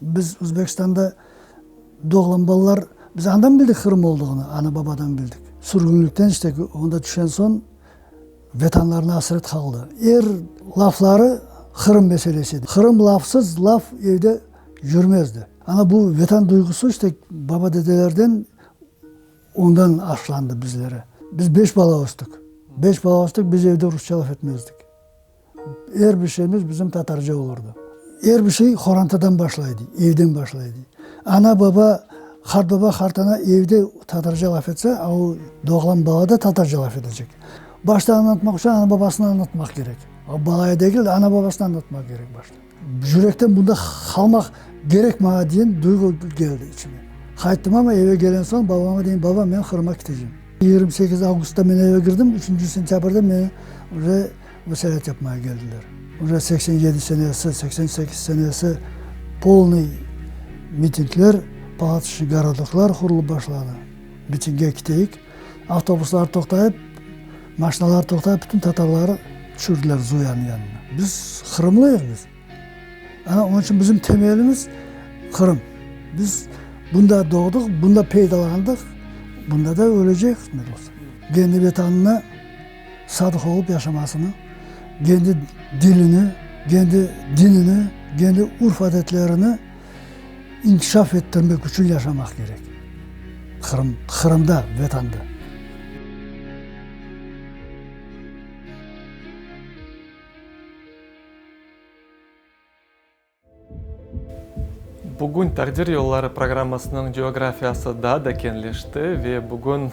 Biz Özbekistanda doğğan balalar, biz andan bildik Qırım olduğını, ana-babadan bildik. Sürgünlikten işte onda tüşen soñ Vetanlarına asret qaldı. Er lafları Qırım meselesi edi. Qırım lafsız laf evde yürmezdi. Ana bu Vetan duyğusı işte baba-dedelerden ondan aşlandı bizlere. Biz beş bala östük. Beş bala östük, biz evde rusça laf etmezdik. Er bir şeyimiz bizim tatarca olurdı. Er bir şey horantadan başlaydı, evden başlaydı. Ana-baba, qartbaba, qartana evde tatarca laf etse, a o doğğan bala da tatarca laf etecek. Başta añlatmaq içün ana-babasına añlatmaq kerek. O balaya degil de, ana-babasına añlatmaq kerek başta. Yürekten bunda qalmaq kerek maña diyen duyğu keldi içime. Qayttım amma eve kelen soñ babama deyim, baba, men Qırımğa ketecem. 28 avgustta men eve kirdim, üçünci sentâbrde meni uje vısalet yapmağa keldiler. Uje 87 senesi, 88 senesi polnıy mitingler, palatıçnıy gorodoklar qurulıp başladı. Mitingge keteyik, avtobuslar toqtayıp, maşinalar toqtayıp, bütün tatarları tüşürdiler Zuyanıñ yanına. Biz qırımlıyıq biz. Ana, onıñ içün bizim temelimiz Qırım. Biz bunda doğdıq, bunda peydalandıq, bunda da ölecek, qısmet olsa. Kendi Vetanına sadıq olıp yaşamasını, kendi dilini, kendi dinini, kendi urf-adetlerini inkişaf ettirmek içün yaşamaq kerek. Qırım, Qırımda, Vetanda. Bugün Taqdir yolları programmasınıñ coğrafiyası daa da keñleşti ve bugün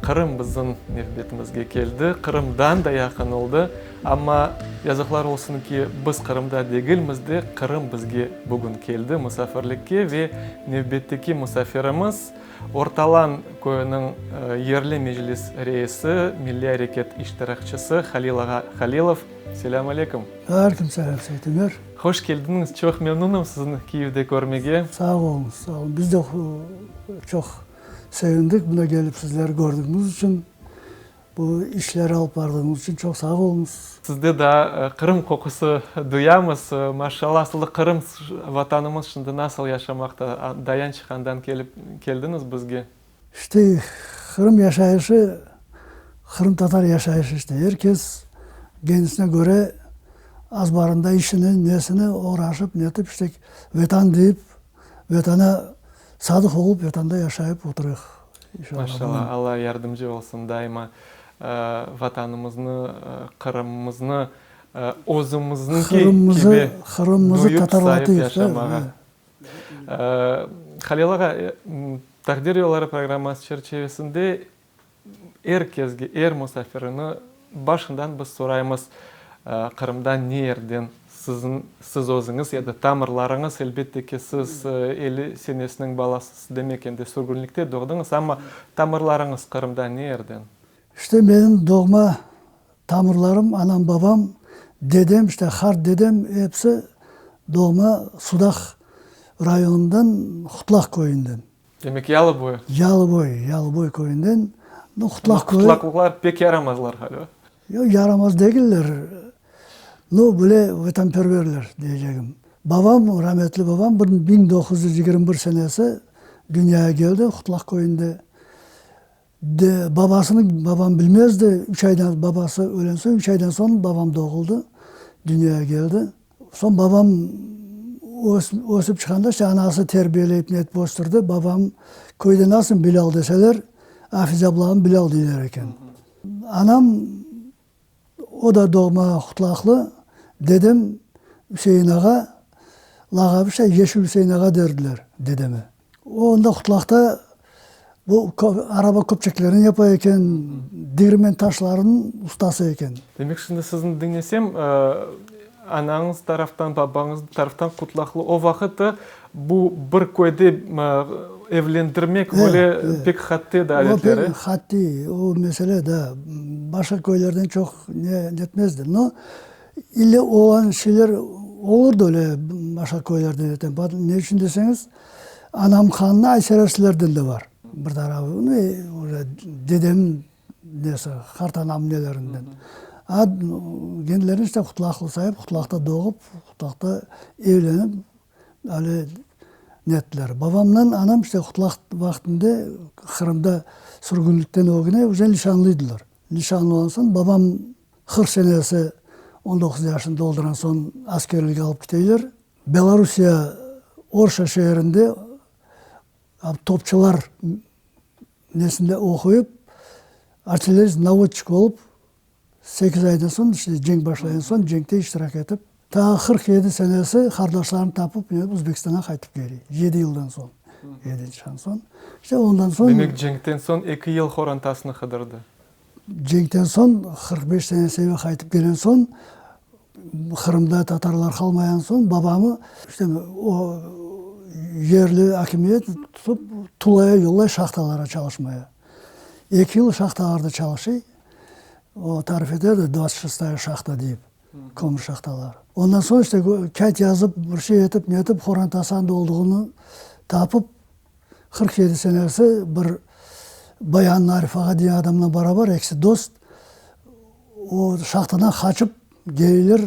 Qırım bizim nevbetimizge keldi. Qırımdan da yaqın oldı. Amma yazıqlar olsun ki, biz Qırımda degilmiz de, Qırım bizge bugün keldi musafirlikke ve nevbetteki musafirimiz, Ortalan köyüniñ yerli meclis reisi, milliy areket iştirakçisi Halil ağa Halilov. Selâm aleyküm. Aleyküm selâm, Seytemir. Hoş keldiñiz, çoq memnunım sizni Kiyevde körmege. Sağ oluñız, sağ oluñ. Biz de çoq sevindik mında kelip sizlerni kördügimiz içün. Bu işleri alıp bardığıñız içün çoq sağ oluñız. Sizde daa Qırım qoqusı duyamız. Maşallah, asılda Qırım, Vatanımız şimdi nasıl yaşamaqta? Dayançıq andan kelip keldiñiz bizge. İşte, Qırım yaşayışı, qırımtatar yaşayışı işte. Er kes kendisine köre azbarında işini, nesini oğraşıp, netip, işte, Vetan deyip, Vetana sadıq olıp, Vetanda yaşayıp oturayıq, inşallah. Maşallah, Alla yardımcı olsun daima Vatanımıznı, Qırımımıznı özümizniki kibi duyıp, sayıp yaşamağa. Halil ağa, Taqdir yolları programması çerçevesinde Er kesge, er musafirini başından biz soraymız, Qırımda ne yerden siziñ, siz özüñiz ya da tamırlarıñız, elbette ki, siz elli senesiniñ balasısız, demek endi sürgünlikte doğdıñız, amma tamırlarıñız Qırımda ne yerden? İşte menim doğma tamırlarım, anam, babam, dedem, işte hart dedem episi doğma Sudaq rayonından Qutlaq köyünden. Demek Yalıboy. Yalıboy, Yalıboy köyünden. Nu, Qutlaq köyü. Qutlaqlıqlar pek yaramazlar ğaliba. Yoq, yaramaz degiller. Nu, böyle vatanperverler deycegim. Babam, rametli babam bir 1921 senesi dünyağa keldi Qutlaq köyünde. De, babasını babam bilmezdi. Üç aydan babası ölen soñ, üç aydan soñ babam doğuldı, dünyağa keldi. Soñ babam ösip çıqanda, işte anası terbiyeleyip netip östürdi. Babam köyde nasıl Bilâl deseler, Afize ablanı Bilâl deyler eken. Anam, o da doğma Qutlaqlı, dedem Üsein ağa, lağabı şey Yeşil Üsein ağa derdiler dedeme. O onda Qutlaqta bu araba köpçeklerini yapa eken, degirmen taşlarınıñ ustası eken. Demek, şimdi sizni diñlesem, anañız taraftan, babañız taraftan Qutlaqlı o vaqıt bu bir köyde evlendirmek böyle pek qattı edi adetleri. O pek qattı, o mesele da, başqa köylerden çoq ne netmezdi. No, ille olğan şeyler olurdı öyle başqa köylerden neten. Ne içün deseñiz, anam qanı Ayserezlerden de bar bir tarafı, dedemniñ nesi, qartanam nelerinden. A, kendileri işte Qutlaqlı sayıp, Qutlaqta doğıp, Qutlaqta evlenip, öyle. Nettiler. Babamnen anam işte Qutlaq vaqtında Qırımda sürgünlikten ögüne uje nişanlıydılar. Nişanlı olğan soñ babam 40 senesi 19 yaşını doldurğan soñ askerlikke alıp keteyler. Belorusiya Orşa şeerinde topçular nesinde oquyıp, artillerist navodçik olıp, Sekiz aydan soñ, işte, cenk başlayan soñ, cenkte iştirak etip, ta 47 senesi qardaşlarını tapıp, Özbekistanğa qaytıp kele, yedi yıldan soñ, yedi yıldan soñ. İşte, ondan soñ. Demek, cenkten soñ eki yıl qorantasını qıdırdı. Cenkten soñ, 45 senesi eve qaytıp kelen soñ, Qırımda tatarlar qalmayan soñ, babamı, işte, o yerli akimiyet tutıp, Tulaya yollay şahtalara çalışmaya. Eki yıl şahtalarda çalışıy. O tarif eterdi, dvadtsat şestaya şahta deyip, kömür şahtaları. Ondan soñ işte kâğıt yazıp, bir şey etip, netip, qorantası anda olduğını tapıp, 47 senesi bir Bayan Arif ağa degen adamla barabar, ekisi dost, o şahtadan qaçıp kelirler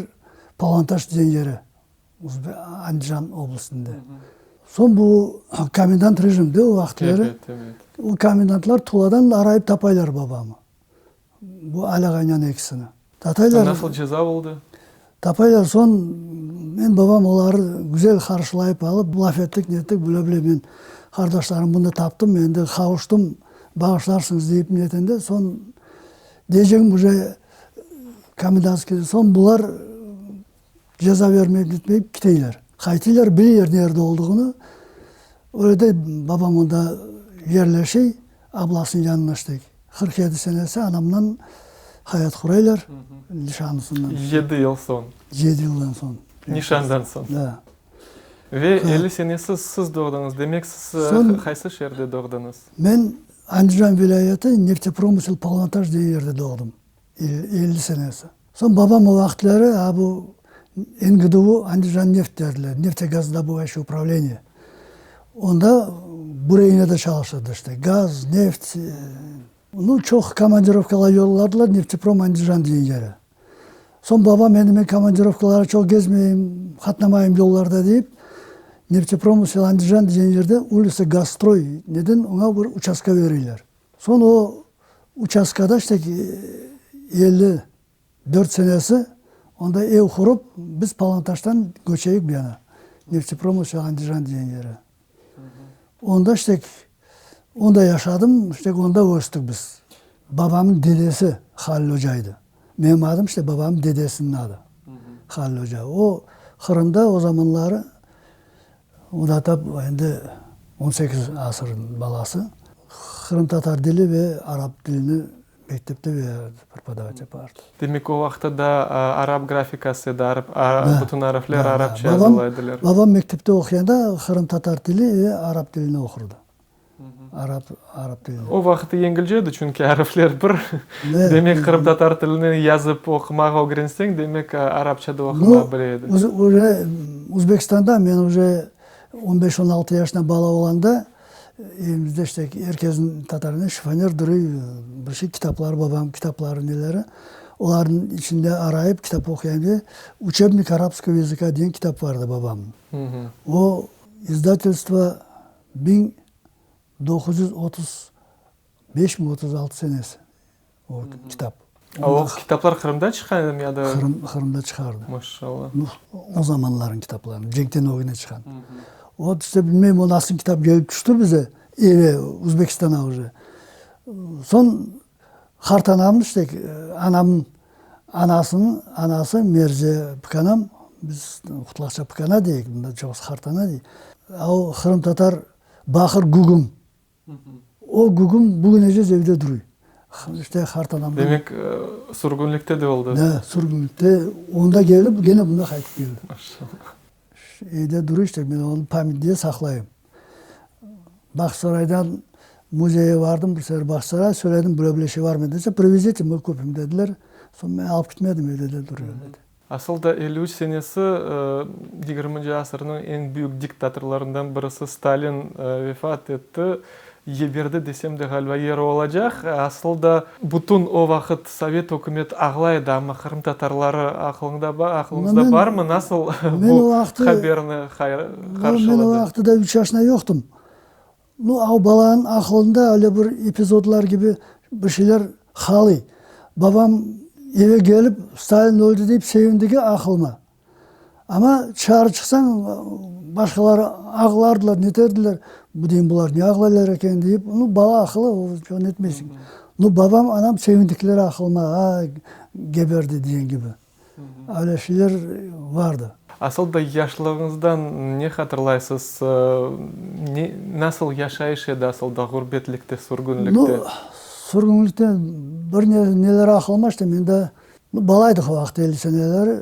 Palvantaş degen yere. Andijan oblastında. Soñ bu komendant rejim de o vaqıtları. Evet, evet. O komendantlar Tuladan arayıp tapaylar babamı. Bu Ali ağaynen ekisini. Tataylar. Nasıl ceza oldı? Tapaylar soñ men babam oları güzel qarşılayıp alıp, laf ettik, nettik, bile bile men qardaşlarım bunda taptım, endi qavuştım, bağışlarsıñız deyip netende, soñ deycegim uje komendantskiy, soñ bular Ceza vermeyip netmeyip kiteyler. Qaytıylar, bileyler nerde olduğını. Öyle de babam onda yerleşey, ablasınıñ yanına işte. 47 senesi anamnan hayat quraylar, nişanlısından. Yedi yıl soñ. Yedi yıldan soñ. Nişandan soñ. Da. Ve 50 senesi siz doğdıñız. Demek, siz qaysı şeerde doğdıñız? Men Andijan vilâyeti, Neftepromısel Palvantaş degen yerde doğdım. 50 senesi. Soñ babam o vaqıtları a bu NGDU, Andijanneft derdiler, Neftegazdobıvaющее upravleniye. Onda bureynede çalışırdı işte, gaz, neft. Nu, çoq komandirovkalar yolladılar Nefteprom Andijan degen yere. Soñ babam endi men komandirovkalara çoq gezmeyim, qatnamayım yollarda deyip, Neftepromısel Andijan degen yerde ulitsa Gazstroy neden oña bir uçastka bereyler. Soñ o uçastkada işte 54 senesi onda ev qurıp, biz Palvantaştan köçeyik bu yana, Neftepromısel Andijan degen yere. Onda işte onda yaşadım, işte onda östük biz. Babamnıñ dedesi Halil oca edi. Menim adım işte babamnıñ dedesiniñ adı, Halil oca. O Qırımda o zamanları O da tap endi on sekiz asırnıñ balası. Qırımtatar dili ve arap tilini mektepte bererdi, prepodavать yapardı. Demek, o vaqıtta da arap grafikası edi, bütün arifler arapça yazıla ediler. Babam mektepte oquyanda qırımtatar tili ve arap tilini oqurdı. Arap, arap tilini. O vaqıtı yengilce edi, çünki arifler bir. Demek, qırımtatar tilini yazıp oqumağa ögrenseñ, demek, arapça da oqumağa bile ediñ. Uje Uzbekistanda men uje on beş, on altı yaşında bala olğanda, evimizde işte er kesniñ tatarında şifoner duruy, bir şey kitapları, babamnıñ kitapları, neleri. Olarnıñ içinde arayıp kitap oquyım diye, Uçebnik arabskogo yazıka degen kitap bar edi babamnıñ. O izdatelstvo 1935 mi, 36 senesi o kitap. A o kitaplar Qırımda çıqqan edimi ya da? Qırım, Qırımda çıqardı. Maşallah. O zamanlarnıñ kitaplarını, cenkten ögüne çıqqan. O, işte, bilmeyim, o nasıl kitap kelip tüşti bize, eve, Uzbekistana uje. Soñ qartanamnıñ, işte, anamnıñ anasınıñ anası Merze pıkanam, biz qutlaqça pıkana deyik, mında çoqusı qartana dey. A o qırımtatar baqır gügüm. O gügüm bugünece evde duruy. İşte qartanamdan. Demek, sürgünlikte de oldı. Da, sürgünlikte. Onda kelip, gene bunda qaytıp keldi. Maşallah. Evde duruy işte, men onı pamyat diye saqlayım. Bağçasaraydan muzeyge bardım bir sefer Bağçasaray, söyledim, böyle böyle şey barmı dese, privezite, mı kupim dediler. Soñ men alıp ketmedim, evde de duruyor dedi. Asıl da 53 senesi yigirminci asırnıñ eñ büyük diktatorlarından birisi Stalin vefat etti. Geberdi desem de ğaliba yeri olacaq. Asıl da bütün o vaqıt sovet ükümet ağlay edi, amma qırımtatarları aqlıñda aqlıñızda barmı, nasıl bu haberni qarşıladı? Men o vaqıtı da üç yaşında yoqtım. Nu, o balanıñ aqlında öyle bir epizodlar kibi bir şeyler qalıy. Babam eve kelip, Stalin öldi deyip sevindigi aqlıma. Amma tışarı çıqsañ, başqaları ağlardılar, neterdiler. Bu deyim, bular ne ağlaylar eken deyip, nu, bala aqılı, o netmeysiñ. Nu, babam, anam sevindikleri aqılıma, a, geberdi degen kibi. Öyle şeyler vardı. Asıl da yaşlığıñızdan ne hatırlaysız? Ne, nasıl yaşayış edi asıl da ğurbetlikte, sürgünlikte? Nu, sürgünlikte bir neler aqılıma işte, men de Balaydıq o vaqıt, 50 seneleri.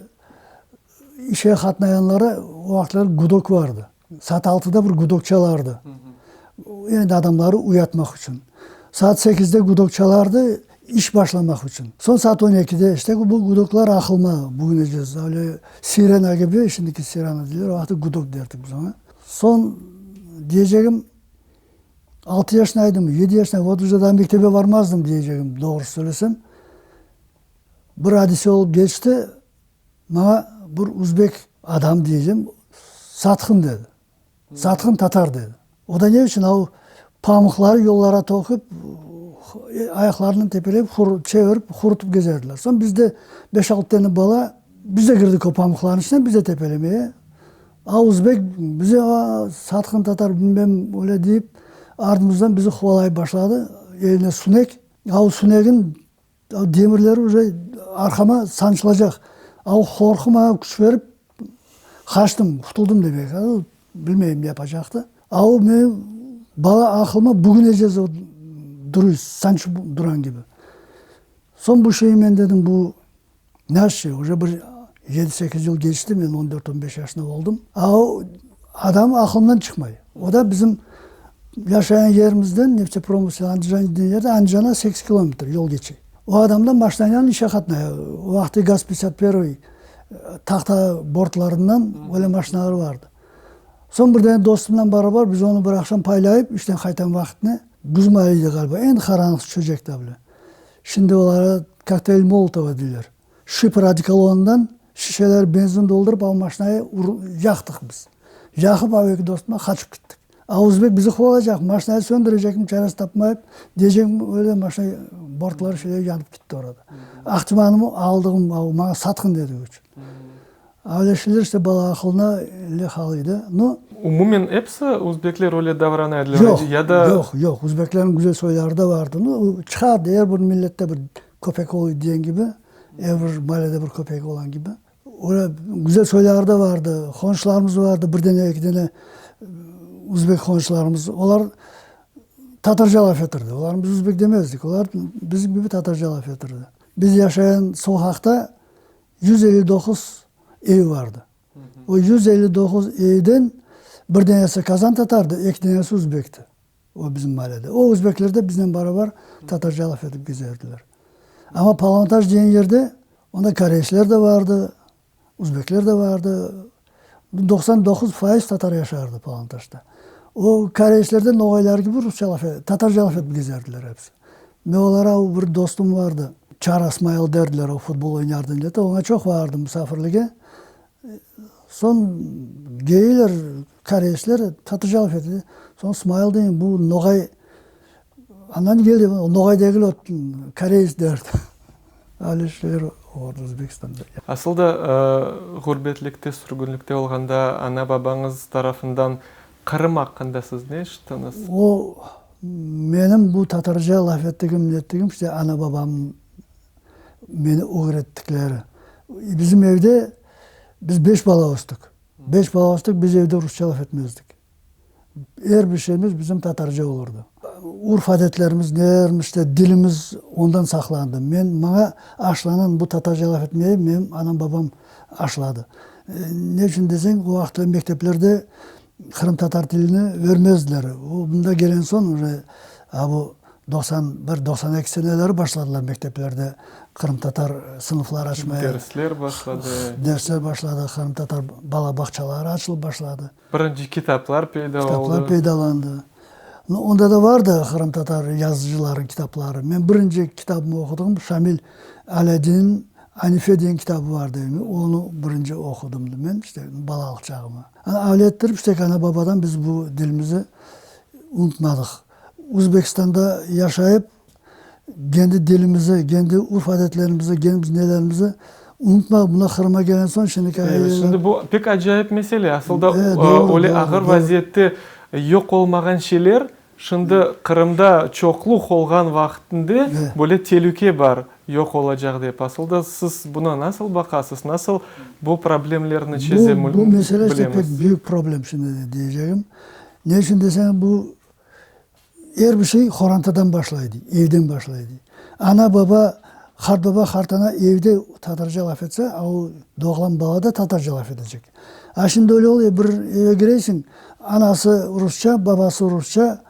İşe qatnayanlara o vaqıtları gudok vardı. Saat altıda bir gudok çalardı. Endi adamları uyatmaq içün. Saat sekizde gudok çalardı, iş başlamaq içün. Soñ saat on ekide, işte bu gudoklar aqılma bugünece, öyle sirena kibi, şimdiki sirena deyler, o vaqıt gudok derdik biz oña. Soñ diyecegim, altı yaşındaydım, yedi yaşındaydım, vot uje daa mektebe barmazdım diyecegim, doğrusı söylesem. Bir adise olıp keçti, maña bir uzbek adam diyeceğim, satqın dedi. Satqın tatar dedi. O da ne içün? O pamuqları yollara töküp, ayaqlarınen tepelep, çevirip, qurutıp gezerdiler. Soñ biz de beş-altı tane bala, biz de kirdik o pamuqlarnıñ içine, biz de tepelemeye. A uzbek bize satqın tatar bilmem öyle deyip, ardımızdan bizi quvalayıp başladı. Eline sunek. A o sunegin Demirleri uje arqama sançılacaq. A o qorqu maña küç berip, qaçtım, qutuldım demek. Bilmeyim ne yapacaqtı. A o menim bala aqılıma bugünece duruy, sançıp duran kibi. Soñ bu şeyi men dedim, bu nasıl şey, uje bir yedi-sekiz yıl keçti, men on dört, on beş yaşında oldım. A o adam aqılımdan çıqmay. O da bizim yaşayan yerimizden, Neftepromısel Andijan degen yerde, Andijana sekiz kilometr yol keçe. O adam da maşinanen işe qatnay. O vaqıtı GAZ pyatdesât pervıy tahta bortlarından öyle maşinalar vardı. Soñ bir dane dostumla barabar biz onı bir aqşam paylayıp, işten qaytan vaqıtnı, küz mayı edi ğaliba, endi qaranlıq tüşecek da bile. Şimdi olara kokteyl Molotova deyler. Şip radikalonından şişeler benzin doldurıp al maşinayı yaqtıq biz. Yaqıp av eki dostuma qaçıp kettik. A özbek bizi quvalacaq, maşinayı söndürecekmi çaresi tapmayıp, diyecegim öyle maşina bortları şeyler yanıp ketti orada. Ahtimanımı aldığım av maña satqın dedigi içün. Öyle şeyler işte bala aqılına leh edi. No. Umumen episi özbekler öyle davrana ediler Yoq, ya da. Yoq, yoq, özbeklerniñ güzel soyları da vardı. No, çıqardı er bir millette bir köpek oluy degen kibi, er bir mallede bir köpek olğan kibi. Öyle güzel soyları da vardı, qonşularımız vardı, bir dene, eki dene özbek qonşularımız. Olar tatarca laf etirdi. Olarnı biz özbek demezdik. Olar bizim kibi tatarca laf etirdi. Biz yaşayan soqaqta 159 ev vardı. O 159 evden bir denesi kazan tatardı, eki denesi özbekti. O bizim mallede. O özbekler de biznen barabar tatarca laf etip gezerdiler. Amma Palvantaş degen yerde onda koreysler de vardı, özbekler de vardı. 99% tatar yaşardı Palvantaşta. O koreysler de noğaylar kibi rusça laf, tatarca laf etip gezerdiler episi. Men olara bir dostum vardı, Çara Smail derdiler, o futbol oynardı millete, oña çoq vardım musafirlige. Soñ geyler, koreysler tatarca laf ete. Soñ Smail deyim, bu noğay andan keldi, noğay degil o, koreys derdi. Öyle şeyler oldı Özbekistanda. Asıl da ğurbetlikte, sürgünlikte olğanda ana-babañız tarafından Qırım aqqında siz ne eşittiñiz? O, menim bu tatarca laf ettigim, nettigim, işte ana-babam meni ögrettikleri. Bizim evde biz beş bala östik. Beş bala östik, biz evde rusça laf etmezdik. Er bir şeyimiz bizim tatarca olurdı. Urf-adetlerimiz, nelerimiz, işte dilimiz ondan saqlandı. Men, maña aşlanan bu tatarca laf etmeyi menim anam-babam aşladı. Ne içün deseñ, o vaqıtları mekteplerde qırımtatar tilini vermezdiler. O, mında kelen soñ uje a bu 91, 92 seneleri başladılar mekteplerde qırımtatar sınıflar açmaya. Dersler başladı. Dersler başladı, qırımtatar bala bağçaları açılıp başladı. Birinci kitaplar peyda oldı. Kitaplar peydalandı. Onda da vardı qırımtatar yazıcılarınıñ kitapları. Men birinci kitabımı oquduğım Şamil Alâdinniñ Anife degen kitabı vardı, onı birinci oqudım men, işte, balalıq çağıma. Ana, öyle ettirip, işte, ana-babadan biz bu dilimizi unutmadıq. Özbekistanda yaşayıp, kendi dilimizi, kendi urf-adetlerimizi, kendi biz nelerimizi unutmadıq. Mında Qırımğa kelgen soñ, şimdiki Evet, şimdi bu pek acayip mesele. Asıl da öyle ağır vaziyette yoq olmağan şeyler Şimdi Qırımda çoqluq olğan vaqtında böyle telüke bar, yoq olacaq dep. Asıl da siz buna nasıl baqasız, nasıl bu problemlerni çeze bilemiz? Bu mesele işte pek büyük problem şimdi diyecegim. Ne içün deseñ, bu er bir şey qorantadan başlaydı, evden başlaydı. Ana-baba, qartbaba, qartana evde tatarca laf etse, a o doğğan bala da tatarca laf etecek. A şimdi öyle oluyor, bir eve kiresiñ, anası rusça, babası rusça.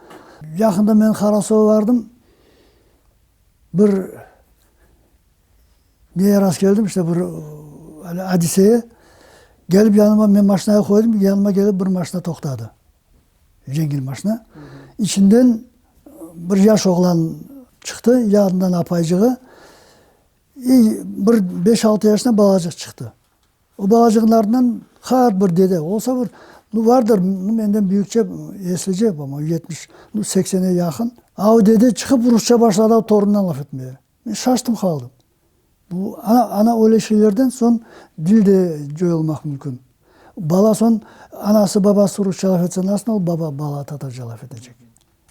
Yaqında men Qarasuvğa bardım, bir neye rastkeldim, işte bir adiseye. Kelip yanıma, men maşinayı qoydım, yanıma kelip bir maşina toqtadı. Yengil maşina. İçinden bir yaş oğlan çıqtı, yanından apaycığı. İ, bir beş-altı yaşında balacıq çıqtı. O balacığın artından qart bir dede, olsa bir, nu, vardır, nu, menden büyükçe, eslice, po-moyemu, 70, nu, seksene yaqın. A o dede çıqıp rusça başladı a torunından laf etmege. Men şaştım qaldım. Bu, ana, ana öyle şeylerden soñ dil de coyulmaq mümkün. Bala soñ anası, babası rusça laf etse, nasıl ol baba, bala tatarca laf etecek?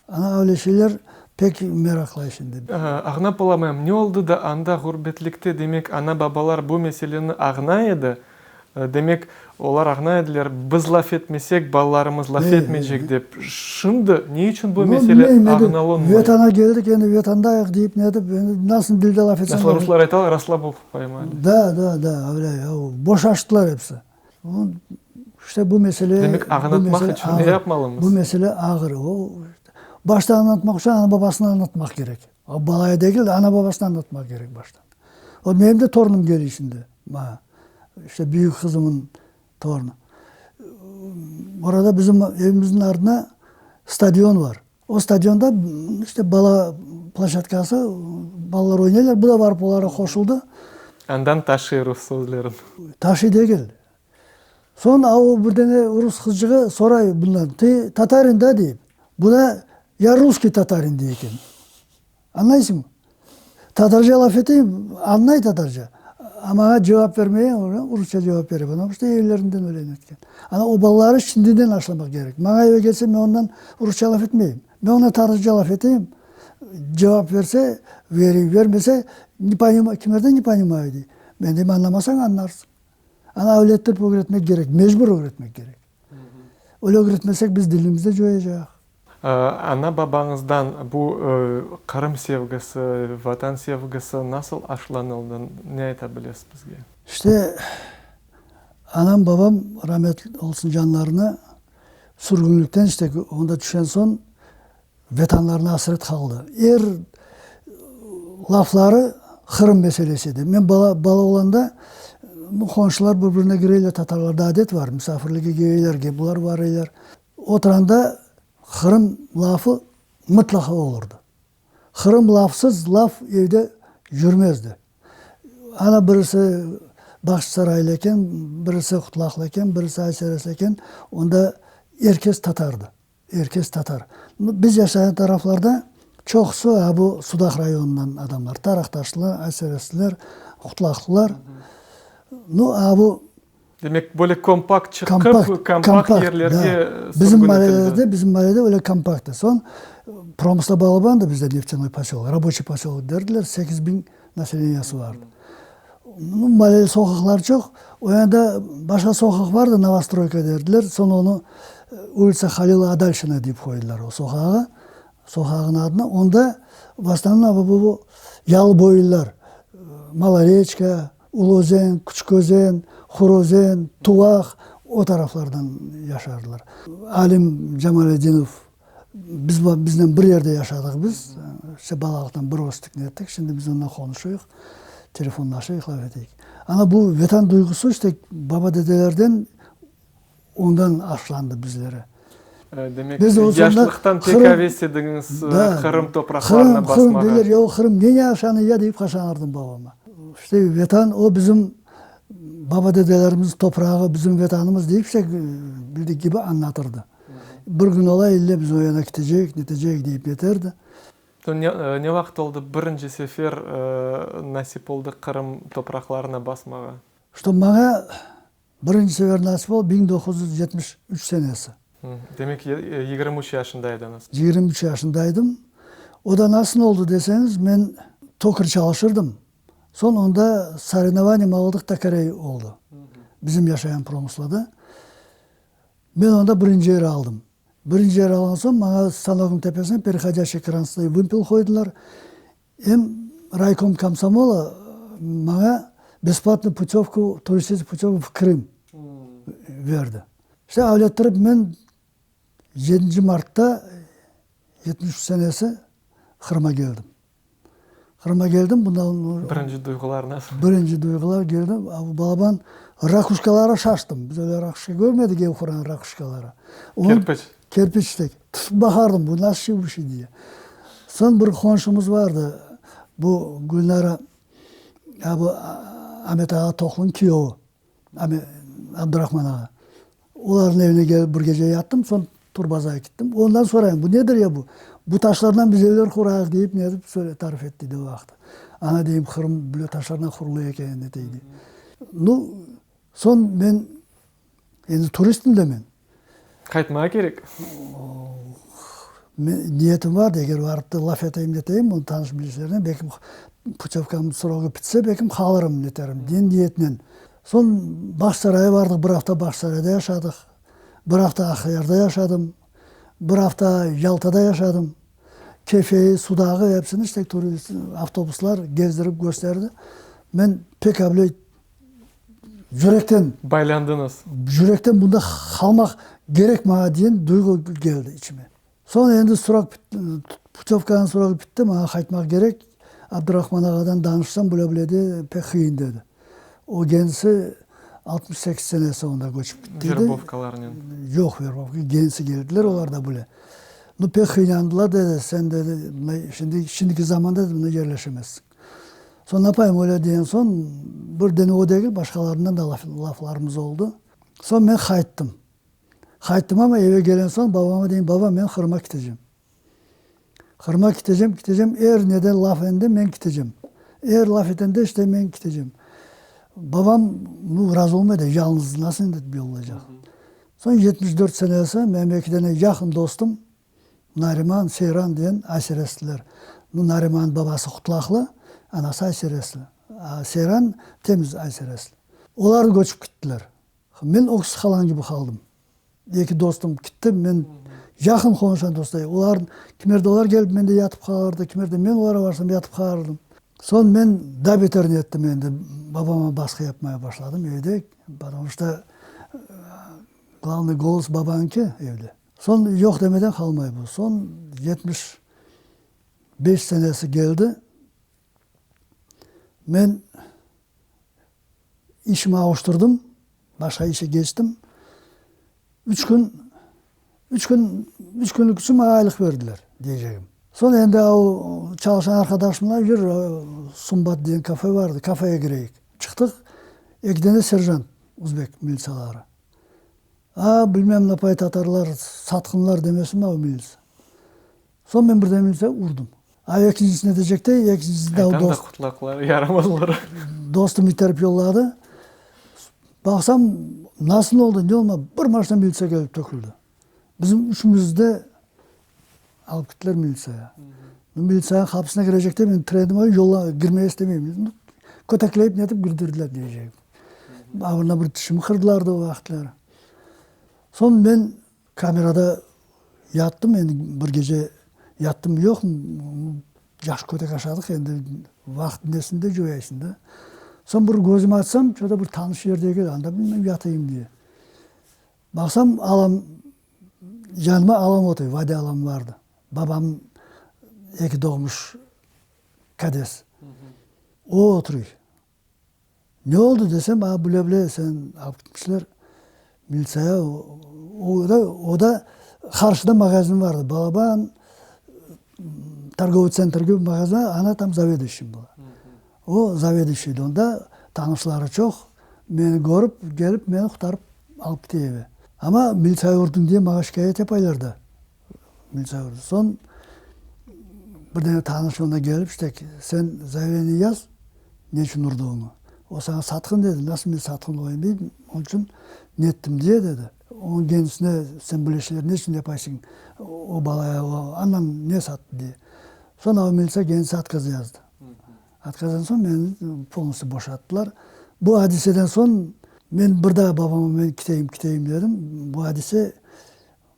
Ana öyle şeyler pek meraqlay şimdi. Ağnap olamayım. Ne oldı da anda ğurbetlikte, demek, ana-babalar bu meseleni ağnay edi? Demek, olar ağnay ediler, biz laf etmesek, balalarımız laf etmeycek dep. Şimdi ne içün bu mesele ağnalınmay? Vetana keldik, endi vetandayıq deyip ne etip, endi nasıl dilde laf etseñ. Nasıl ruslar aytalar, rasslabok poymali. Da, da, da, öyle, boşaştılar episi. İşte bu mesele. Demek, añlatmaq içün ne yapmalımız? Bu mesele ağır. O, başta añlatmaq içün ana-babasına añlatmaq kerek. O, balaya degil de, ana-babasına añlatmaq kerek baştan. O, menim de torunım kele şimdi maña. İşte büyük qızımın torunı. Orada bizim evimizniñ ardına stadion bar. O stadionda işte bala ploşadkası, balalar oynaylar, bu da barıp olarğa qoşuldı. Andan taşıy rus sözlerin. Taşıy degil. Soñ a o bir dene rus qızçığı soray bundan, Tı tatarin da? deyip. Bu da, Ya russkiy tatarin dey eken. Añlaysıñmı? Tatarca laf eteyim, añlay tatarca. A maña cevap vermeye, rusça cevap bere. Потому что evlerinden öyle netken. Ana o balaları şimdiden aşlamaq kerek. Maña eve kelse, men ondan rusça laf etmeyim. Men ondan tatarca laf eteyim. Cevap verse, vereyim, vermese, ne ponimаю, kimerde ne ponimаю dey. Men deyim, añlamasañ, añlarsıñ. Ana öyle ettirip ögretmek kerek, mecbur ögretmek kerek. Öyle ögretmesek, biz dilimizni coyacaq. Ana-babañızdan bu Qırım sevgisi, Vatan sevgisi nasıl aşlanıldı, ne ayta bilesiz bizge? İşte, anam, babam, ramet olsun canlarına, sürgünlikten işte onda tüşen soñ Vetanlarına asret qaldı. Er lafları Qırım meselesi edi. Men bala, bala olanda, qonşular bir-birine kireyler, tatarlarda adet var, misafirlikke keleyler, bular baraylar. Oturanda Qırım lafı mıtlaqa olurdı. Qırım lafsız laf evde yürmezdi. Ana birisi Bağçasaraylı eken, birisi Qutlaqlı eken, birisi Ayseresli eken, onda er kes tatardı. Er kes tatar. Biz yaşağan taraflarda çoqusı a bu Sudaq rayonından adamlar, Taraqtaşlılar, Ayseresliler, Qutlaqlılar. Nu, a bu. Demek, böyle kompakt çıqıp, kompakt yerlerge sürgün Bizim malelerde, bizim malede öyle kompakttı. Soñ Promısla Balaban da bizde neftânoy posölok, raboçiy posölok derdiler, 8000 naseleniyası vardı. Nu, malele soqaqlar çoq, o yanda başqa soqaq vardı, Novostroyka derdiler, soñ onı ulitsa Halila Adalşina deyip qoydılar o soqağı, soqağın adını. Onda v osnovnom bu yalıboylular, Maloreçka, Ulu Özen, Küçük Özen, Hur Özen, Tuvaq, o taraflardan yaşardılar. Alim Camaledinov, biz biznen bir yerde yaşadıq biz, işte balalıqtan bir östik nettik, şimdi biz ondan qonuşuyıq, telefonlaşıyıq, laf eteyik. Ana bu Vetan duyğusı işte baba-dedelerden ondan aşlandı bizlere. Demek, yaşlıqtan pek aves ediñiz Qırım topraqlarına basmağa. Qırım, deyler, ya o Qırım neni aşanı ya deyip qaşanırdım babama. İşte, Vetan, o bizim baba-dedelerimizniñ toprağı, bizim Vetanımız deyip işte bildik kibi añlatırdı. Bir kün ola ille biz o yana ketecek, netecek deyip neterdi. Ne vaqıt oldı birinci sefer nasip oldı Qırım topraqlarına basmağa? Şto maña Birinci sefer nasip oldı 1973 senesi. Demek, 23 yaşında ediñiz. 23 yaşında edim. O da nasıl oldı deseñiz, men tokar çalışırdım. Soñ onda sorenovaniya molodıq tokarey oldı. Bizim yaşayan promıslada. Men onda birinci yer aldım. Birinci yer alğan soñ maña stanoknıñ tepesine perehodiyaşiy krasnıy vımpel qoydılar. Em raykom komsomola maña besplatnıy putövku, turistik putövku v Krım berdi. İşte öyle ettirip men yedinci martta 73 senesi Qırıma keldim. Qırıma keldim, bundan... Birinci duyğular nasıl? Birinci duyğular keldim, balaban rakuşkalara şaştım. Biz öyle rakuşka körmedik, ev quran rakuşkaları. Kerpiç. Kerpiç tek. Tutıp baqardım, bu nasıl şey bu şey diye. Soñ bir qonşumız vardı, bu Gülnara, ya bu Amet ağa Toqlunıñ kiyovi, Abdurahman ağa. Olarnıñ evine kelip bir gece yattım, soñ turbazağa kettim. Ondan sorayım, bu nedir ya bu? Bu taşlardan biz evler qurayıq deyip, ne dep tarif etti o vaqıt. Ana deyim, Qırım böyle taşlardan qurula eken, ne dey. Nu, soñ men Endi turistim de men. Qaytmağa kerek. Men, niyetim vardı, eger barıp da laf eteyim neteyim, onıñ tanış-bilişlerinen, belkim putövkamnıñ srogı bitse, belkim qalırım neterim, degen niyetnen. Soñ Bağçasarayğa bardıq, bir afta Bağçasarayda yaşadıq, bir afta Aqyarda yaşadım, bir afta Yaltada yaşadım. Kefeyi, Sudağı, hepsini işte turist, avtobuslar gezdirip kösterdi. Men pek avle Yürekten. Baylandıñız. Yürekten bunda qalmaq kerek maña diyen duyğu keldi içime. Soñ endi srok putövkanıñ srogu bitti, maña qaytmaq kerek. Abdurahman ağadan danışsam, böyle böyle de pek qıyın dedi. O kendisi 68 senesi onda köçip gitti. Verbovkalarnen. Yoq, verbovka, kendisi keldiler olar da böyle. Nu, pek qıylandılar dedi, sen dedi, mına şimdi, şimdiki zamanda dedi, mında yerleşemezsiñ. Soñ napayım öyle degen soñ, bir dene o degil, başqalarından da laflarımız oldı. Soñ men qayttım. Qayttım amma eve kelen soñ babama deyim, baba, men Qırıma ketecem. Qırıma ketecem, ketecem, er neden laf ende men ketecem. Er laf etende işte men ketecem. Babam, nu, razı olmay da, yalnız nasıl endi yollaycaq. Soñ 74 senesi menim eki dene yaqın dostum, Nariman, Seyran degen Ayseresliler. Bu Narimanıñ babası Qutlaqlı, anası Ayseresli. Seyran temiz Ayseresli. Olar köçip kittiler. Men öksüz qalğan kibi qaldım. Eki dostum kitti, men yaqın qonuşan dostlar. Olar, kimerde olar kelip mende yatıp qalırdı, kimerde men olarğa barsam yatıp qalırdım. Soñ men daa beterini ettim endi, babama basqı yapmaya başladım evde, потому что glavnıy golos babanıñki evde. Soñ yoq demeden qalmay bu. Soñ 75 senesi keldi. Men işimi avuştırdım, başqa işe keçtim. Üç kün, üç kün, üç künlük içün maña aylıq berdiler, deycegim. Soñ endi o çalışan arqadaşımla yür, Sumbat degen kafe bardı, kafege kireyik. Çıqtıq, eki dene serjant, uzbek militsiyaları. A, bilmem napay tatarlar, satqınlar demesin o milits. Soñ men birden militsaya urdım. A, ekincisine decekte, ekincisinde o dost. Aytam da qutlaqlar, yaramazlar. Dostum iterip yolladı. Baqsam, nasıl oldı, ne olma, bir maşina militsiya kelip töküldi. Bizim üçümizni de alıp kettiler militsiyağa. Militsiyanıñ qapısına kirecekte men tirendim, yolla, kirmege istemeyim. Kötekleyip netip kirdirdiler diyecegim. Ağırına bir tişimi qırdılar da o vaqıtları. Soñ men kamerada yattım, endi bir gece yattım yoq, yahşı kötek aşadıq, endi vaqıt nesinde coyaysıñ da. Soñ bir közümi açsam, ço-to bir tanış yerde eken, anda bilmem yatayım diye. Baqsam, alam, yanıma alam otuy, Vade alam vardı. Babam eki doğmuş kades. O oturuy. Ne oldı desem, a bile-bile sen alıp ketmişler militsaya, o da, o da. Qarşıda magazin vardı, balaban torgovıy tsentr kibi magazin, ana tam zaveduyuşiy была. O zaveduyuşiy edi, onda tanışları çoq, meni körip, kelip meni qurtarıp alıp kete eve. Amma militsiya urdıñ diye maña şikâyet yapaylar da, militsiya urdı. Soñ bir dene tanış onda kelip işte, sen zayavleniye yaz, ne içün urdığıñı. O saña satqın dedi, nasıl men satqın olayım deyim, onıñ içün nettim diye dedi. Onıñ kendisine sen böyle şeyler ne içün yapaysıñ, o balaya o andan ne sattı diye. Soñ o militsiya kendisi otkaz yazdı. Otkazdan soñ meni polnostyu boşattılar. Bu adiseden soñ men bir daa babama men kiteyim, kiteyim dedim. Bu adise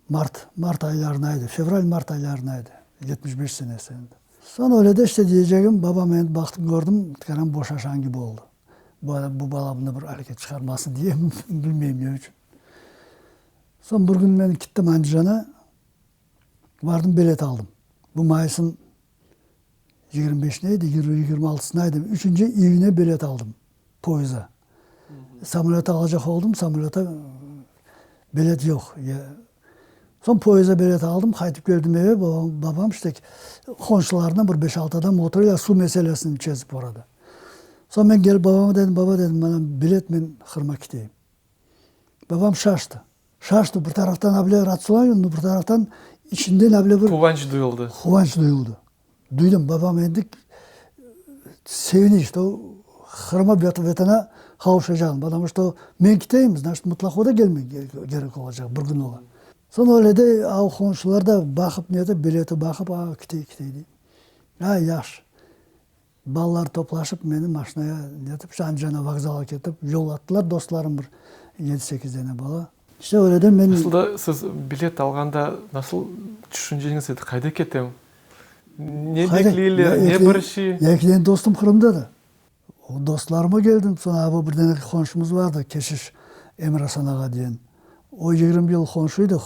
mart, mart aylarına edi, fevral, mart aylarına edi, 75 senesi endi. Soñ öyle de işte diyecegim, babam endi baqtım, kördim, tükânım boşaşan kibi oldı. Bu adam, bu bala bunda bir areket çıqarmasın diye, bilmeyim ne içün. Soñ bir kün men kittim Andijana, vardım bilet aldım. Bu mayısın 25-ine edi, 26-sına edi, üçünci iyüne bilet aldım poyeza. Samolöta alacaq oldım, samolöta bilet yoq. Soñ poyeza bilet aldım, qaytıp keldim eve, babam, babam işte qonşularından bir beş-altı adam otura, suv meselesini çezip orada. Soñ men kelip babama dedim, baba dedim, mana bilet, men Qırıma keteyim. Babam şaştı. Şaştı, bir taraftan able ratsılayım, bir taraftan içinden able bir... Quvanç duyuldı. Quvanç duyuldı. Duydım, babam endi sevine, что Qırıma, Vetana qavuşacağım, потому что men keteyim, значит, mıtlaq o da kelmek kerek olacaq bir kün ola. Soñ öyle de av qonşular da baqıp netip, bileti baqıp, a, ketey, ketey dey. A, yahşı. Balalar toplaşıp meni maşinaya netip, Andijana vokzalğa ketip yollattılar, dostlarım bir yedi-sekiz dene bala. İşte öyle de men. Asıl da siz bilet alğanda nasıl tüşünceñiz edi, qayda ketem? Ne bekleyler, ne bir şey? Eki dene dostum Qırımda da. O dostlarıma keldim, soñ a bu bir dene qonşumız vardı, keşiş Emir-Asan ağa diyen. O 20 yıl qonşuydıq.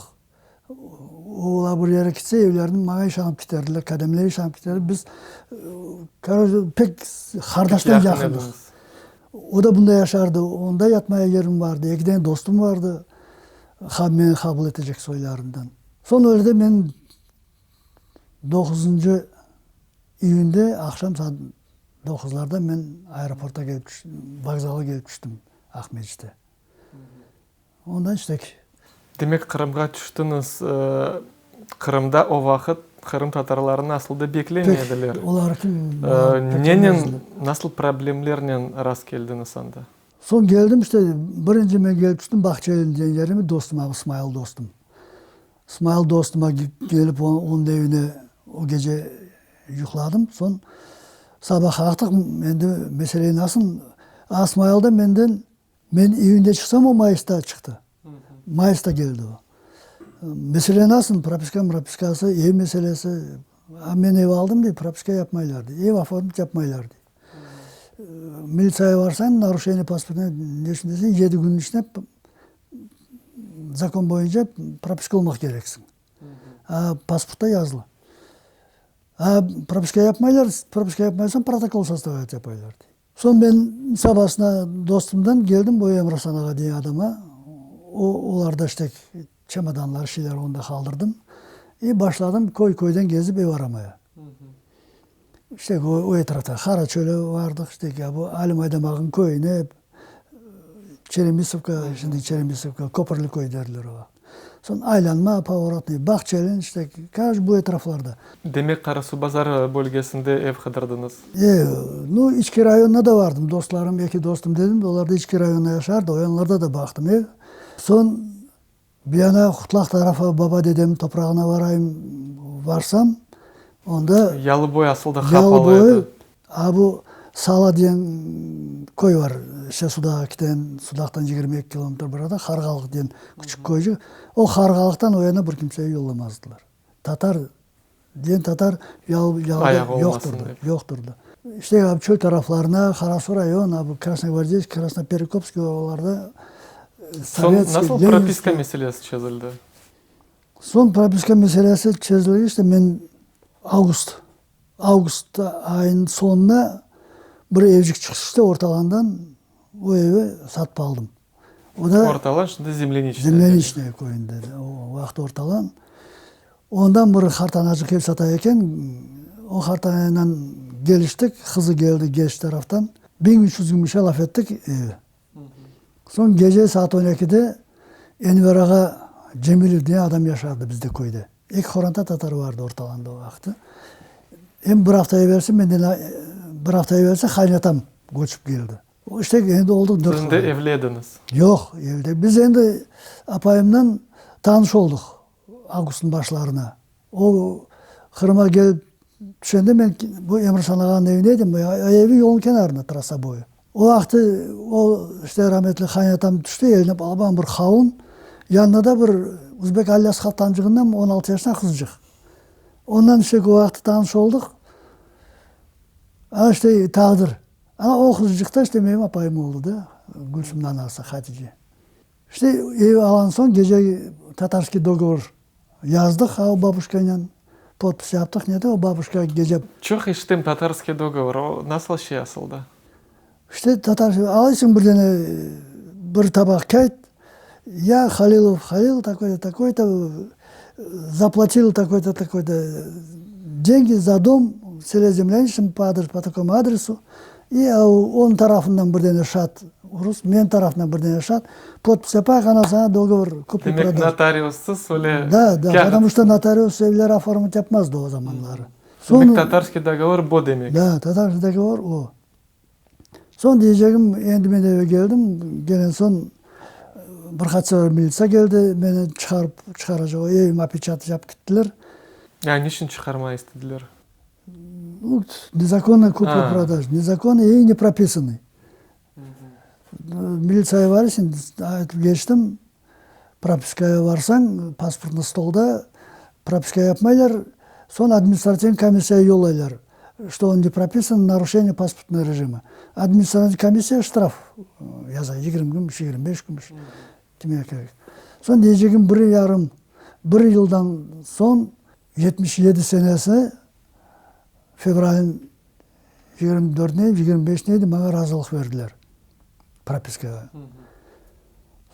Olar bir yere kitse, evlerini maña işanıp kiterdiler, kademler işanıp kiterdi. Biz, koroce, pek qardaştan yaqındıq. O da bunda yaşardı, onda yatmaya yerim vardı, eki dene dostum vardı, meni qabul etecek soylarından. Soñ öyle de men doquzıncı iyünde aqşam saat doquzlarda men aeroporta kelip tüştim, vokzalğa kelip tüştim Aqmescitte. Ondan işte. Demek, Qırımğa tüştiñiz. Qırımda o vaqıt qırımtatarlarnı asıl da beklemey ediler. Pek, olar kim? Nenen, nasıl problemlernen rast keldiñiz anda? Soñ keldim işte, birinci men kelip tüştim Bağçaelin degen yerime, dostum, İsmail dostum. İsmail dostuma kelip onıñ evine o gece yuqladım. Soñ saba qalqtıq, endi mesele nasıl, İsmail da menden Men iyünde çıqsam, o mayısta çıqtı. Mayısta keldi o. Mesele nasıl, propiska mropiskası, ev meselesi. A men ev aldım dey, propiska yapmaylar dey. Ev oformit yapmaylar dey. Militsiyağa barsañ, naruşeniye pasportına ne içün deseñ, yedi künniñ içinde zakon boyunca propiska olmaq kereksiñ. A pasportta yazılı. A propiska yapmaylar, propiska yapmaysañ, protokol sostavlât yapaylar dey. Soñ men sabasına dostumdan keldim bu Emrasan ağa degen adama, o, olarda işte çemodanlar, şeyler onda qaldırdım. İ başladım köy-köyden gezip ev aramaya. İşte o, o etrafta Qaraçöle vardıq, işte ya bu Alim Aydamağıñ köyüne, Çeremisovka, şimdi Çeremisovka, Köpürli köy derler oğa. Soñ aylanma, Povorotnıy, Bağçelin, işte, koroç, bu etraflarda. Demek, Qarasuvbazar bölgesinde ev qıdırdıñız? E, nu, İçki rayonına da vardım. Dostlarım, eki dostum dedim, olar da İçki rayonda yaşardı, o yanlarda da baqtım ev. Soñ bir yana Qutlaq tarafa, baba-dedemniñ toprağına varayım, varsam, onda. Yalıboy asıl da qapalı edi. Yalıboy, A bu Sala diyen köy bar, işte Sudaqqa kiten, Sudaqtan 22 kilometr bir arada Qarğalıq diyen küçük köycük. O Qarğalıqtan o yana bir kimseyi yollamazdılar. Tatar diyen tatar yalıda yoqtırdı, yoqtırdı. İşte çöl taraflarına, Qarasuv rayon, a bu Krasnogvardeyskiy, Krasnoperekopskiy oralarda Sovetskiy, Soñ nasıl propiska meselesi çezildi? Soñ propiska meselesi çezildi, işte men avgust Avgust ayınıñ soñunda bir evcik çıqıştı Ortalandan, o evi satıp aldım. O da Ortalan şimdi Zemleniçnaya. Zemleniçnaya köyünde, o vaqıt Ortalan. Ondan bir qartanacıq ev sata eken, o qartanayla keliştik, qızı keldi geç taraftan, 1300 gümüşe laf ettik evi. Soñ gece saat on ekide Enver ağa Cemilev degen adam yaşardı bizde köyde. Eki qoranta tatar vardı ortalanda o vaqıtı. Em bir hafta evelsi menden bir hafta evelsi qaynatam köçip keldi. İşte endi oldıq dört Siz endi evli ediñiz? Yoq, evli. Biz endi apayımnen tanış oldıq avgustnıñ başlarına. O Qırımğa kelip tüşende men bu Emir ağanıñ evinde edim, evi yolnıñ kenarında, trassa boyu. O vaqtı o, işte, rametli qaynatam tüşti, eline balaban bir qavun, yanında da bir uzbek Allas Haftancığından 16 yaşında qızcıq. Ondan işte o vaqtı tanış oldıq. Ana işte taqdir. Ana o qızcıq da işte menim apayım oldı da, Gülsümniñ anası Hatice. İşte ev alğan soñ gece tatarskiy dogovor yazdıq o babuşkanen, podpis yaptıq, ne de o babuşka gece. Çoq eşitem tatarskiy dogovor, o nasıl şey asılda? İşte tatarskiy, alaysıñ bir dene bir tabaq kâğıt, ya Halilov Halil takoy-to, takoy-to, zaplatil takoy-to, takoy-to dengi za dom v sele Zemlânişçem po adres, po takomu adresu, i onıñ tarafından bir dene şat Rus, men tarafından bir dene şat, podpis yapayıq, ana saña dogovor kupli-prodaj. Demek, notariussız öyle Da, da, потому что notarius evler oformit yapmazdı o zamanları. Demek, tatarskiy dogovor bo demek. Da, tatarskiy dogovor o. Soñ deycegim, endi men eve keldim, kelen soñ bir qaç sefer militsiya keldi, meni çıqarıp, çıqaracaq, evime opeçatı yapıp kettiler. Ya niçün çıqarmağa istediler? Nezakonnoy kupli-prodaj, nezakonnoy i ne propisannoy. Militsiyağa barırsıñ, aytıp keçtim, propiskağa barsañ, pasportnıy stolda propiska yapmaylar, soñ administrativniy komissiyağa yollaylar, çto on ne propisan, naruşeniye pasportnogo rejima. Administrativniy komissiya ştraf yaza, 20 kümüş, 25 kümüş, kime kerek. Soñ deycegim, bir yarım, bir yıldan soñ, 77 senesi fevralniñ 24-ne, 25-ne edi, maña razılıq berdiler propiskağa.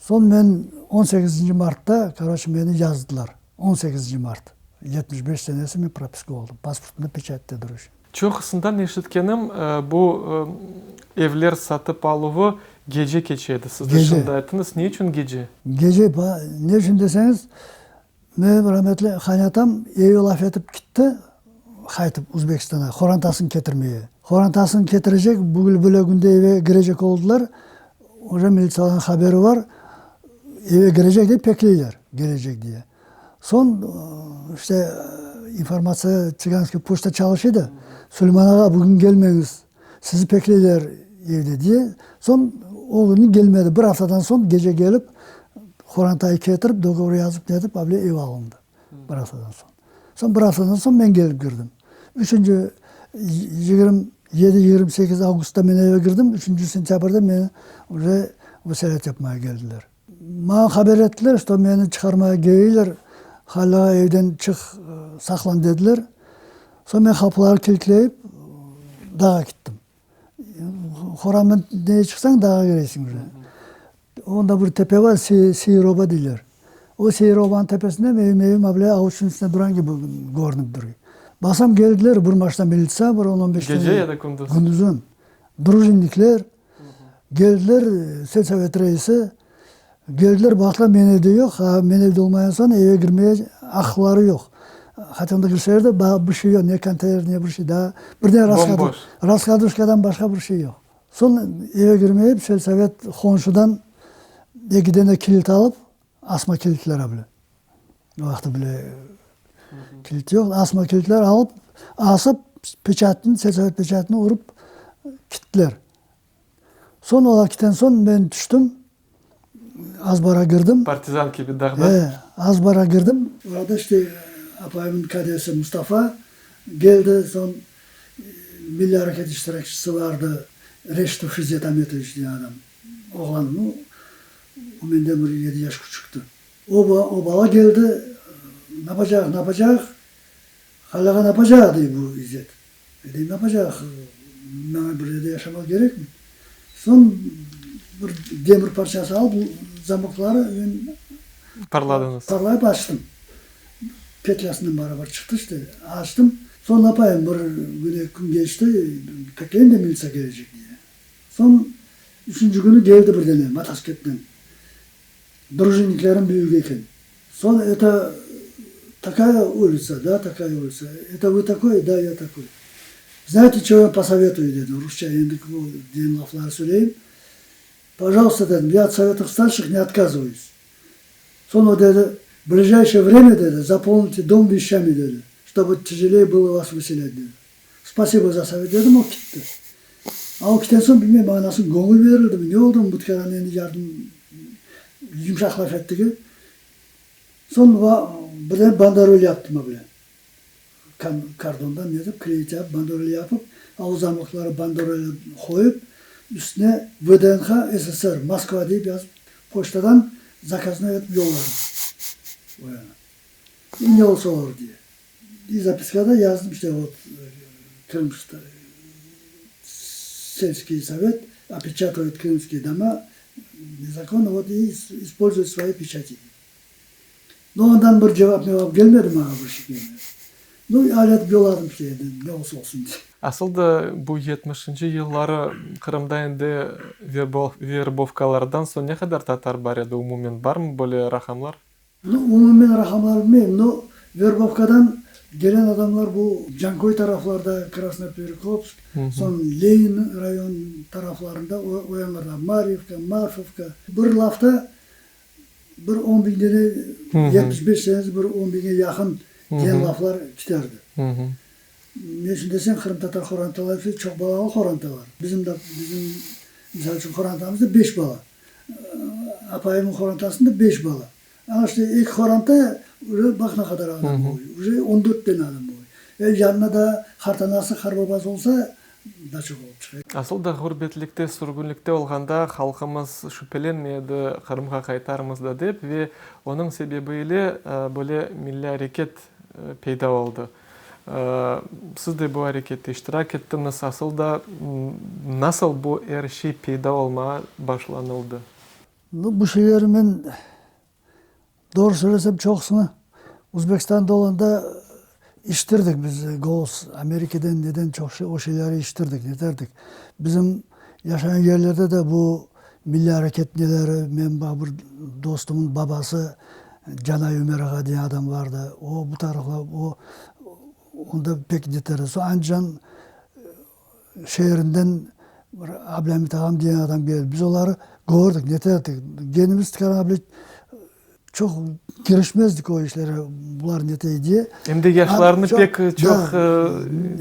Soñ men on sekizinci martta, koroçe, meni yazdılar. On sekizinci mart, 75 senesi men propiska oldım, pasportımda peçatte duruş. Çoqusından eşitkenim, bu evler satıp aluvı gece keçe edi. Siz de şimdi ayttıñız, ne içün gece? Gece, ne içün deseñiz, Menim rametli qaynatam evi laf etip kitti, qaytıp Uzbekistanğa, qorantasını ketirmege. Qorantasını ketirecek, bugün böyle künde eve kirecek oldılar, uje militsiyalarnıñ haberi bar, eve kirecek dep bekleyler, kelecek diye. Soñ, işte, informatsiya, tsiganskiy poçta çalışa edi, Suleyman ağa, bugün kelmeñiz, sizi bekleyler evde diye. Soñ o künü kelmedi. Bir aftadan soñ gece kelip, qorantayı ketirip, dogovor yazıp netip, able ev alındı. Bir aftadan soñ. Soñ bir aftadan soñ men kelip kirdim. Üçünci, 27, 28 avgustta men eve kirdim, üçünci sentâbrde meni uje vıselât yapmağa keldiler. Maña haber ettiler, çto meni çıqarmağa keleyler, Halil ağa evden çıq, saqlan dediler. Soñ men qapıları kilitleyip, dağa kittim. Horandan neye çıqsañ, dağa kiresiñ uje. Onda bir tepe bar, Seyir-oba deyler. O Seyir-obanıñ tepesinde menim evim able avuçnıñ üstünde duran kibi körünip duruy. Basam keldiler, bir maşina militsiya, bir on-on beş tane. Gece ya da kündüz? Kündüzün. Družinnikler keldiler, selsovet reisi. Keldiler, baqtılar, men evde yoq. A, men evde olmayan soñ eve kirmege aqları yoq. Hatta onda kirseler de, bir şey yoq, ne konteyner, ne bir şey. Daa bir de raskladuşkadan başqa bir şey yoq. Soñ eve kirmeyip, selsovet qonşudan eki dene kilit alıp, asma kilitler bile, o vaqıtta bile kilit yoq, asma kilitler alıp, asıp, peçatını, selsovet peçatını urıp kittiler. Soñ olar kiten soñ men tüştim, azbara kirdim. Partizan kibi dağda. E, azbara kirdim. Orada işte apayımnıñ kadesi Mustafa keldi, soñ milliy areket iştirakçisi vardı, Reşitov Fizzet Ametoviç degen adam, oğlan, nu, o menden bir yedi yaş küçükti. O, o bala keldi, napacaq, napacaq, Halil ağa napacaq, dey bu İzzet. E, deyim, napacaq, maña bir yerde yaşamaq kerekmi? Soñ bir demir parçası alıp, zamokları men Parladıñız. Parlayıp açtım. Petlâsınen barabar çıqtı işte. Açtım. Soñ apayım bir kün, eki kün keçti, bekleyim de militsiya kelecek diye. Soñ üçünci künü keldi bir dene motosikletnen. Družinniklerim büyügi eken. Soñ eto takaya ulitsa, da, takaya ulitsa, eto vı takoy, da, ya takoy. Znayte, ço ya posovetuyu, dedi, rusça endi o degen lafları söyleyim. Pojalsta, dedim, ya ot sovetov starşih ne otkazıvayus. Soñ o dedi, blижayşeye vremya, dedi, zapolnite dom veşçami, dedi, ştobu tyajeleye bylo vas vıselât, dedi. Spasibo za sovet, dedim, o kitti. A o kiten soñ, bilmeyim, maña nasıl göñül berildimi, ne oldumı, bu tükândan endi yardım yumşaq laf ettigi. Soñ birden banderol yaptım a bile. Kardondan netip, kleyit yapıp, banderol yapıp, avuz zamokları banderol qoyıp, üstüne VDNH SSR, Moskva deyip yazıp, poçtadan zakaznoy etip yolladım o yana. Ne olsa olur diye. Bir zapiskada yazdım, işte vot Krım selskiy sovet opeçatıvayet krımskiye doma nezakonno, vot i ispolzuyet svoi peçati dep. No ondan bir cevap mevap gelmedi maña, bir şey gelmedi. No öyle etip yolladım işte endi ne olsa olsun dep. Asıl da bu yetmişinci yılları Qırımda endi verbovkalardan soñ ne qadar tatar bar edi umumen, barmı böyle raqamlar? Nu, umumen raqamlar bilmeyim, no, Verbovkadan gelen adamlar bu Canköy taraflarda, Krasnoperekopsk, soñ Lenin rayon taraflarında, o yanlarda, Maryevka, Marfovka. Bir lafta bir on biñdene, 75 senesi bir on biñge yaqın diyen laflar kiterdi. Ne içün deseñ, qırımtatar qorantaları ise çoq balalı qorantalar. Bizim de, bizim, misal içün, qorantamızda beş bala. Apayımnıñ qorantasında beş bala. Ana işte eki qoranta uje baq ne qadar adam oluy. Uje on dört dene adam oluy. E, yanına da qartanası, qarbabası olsa, da çoq olıp çıqa. Asıl da ğurbetlikte, sürgünlikte olğanda halqımız şübelenmey edi Qırımğa qaytarmız da dep ve onıñ sebebi ile böyle milliy areket peyda oldı. Siz de bu arekette iştirak ettiñiz. Asıl da nasıl bu er şey peyda olmağa başlanıldı? Nu, bu şeyleri men, doğru söylesem, çoqusını Uzbekistanda olanda işitirdik biz, Golos Amerikadan, neden çoq şey, o şeyleri işitirdik, neterdik. Bizim yaşağan yerlerde de bu milliy areket neleri, men bir dostumnıñ babası Canay Ümer ağa degen adam bardı. O, bu taraflar, o, onda pek neterdi. Soñ Andijan şeerinden bir Ablâmit ağam degen adam keldi. Biz oları kördik, neterdik. Kendimiz tükânğa bile çoq kirişmezdik o işlere, bular netey diye. Em de yaşlarnı pek çoq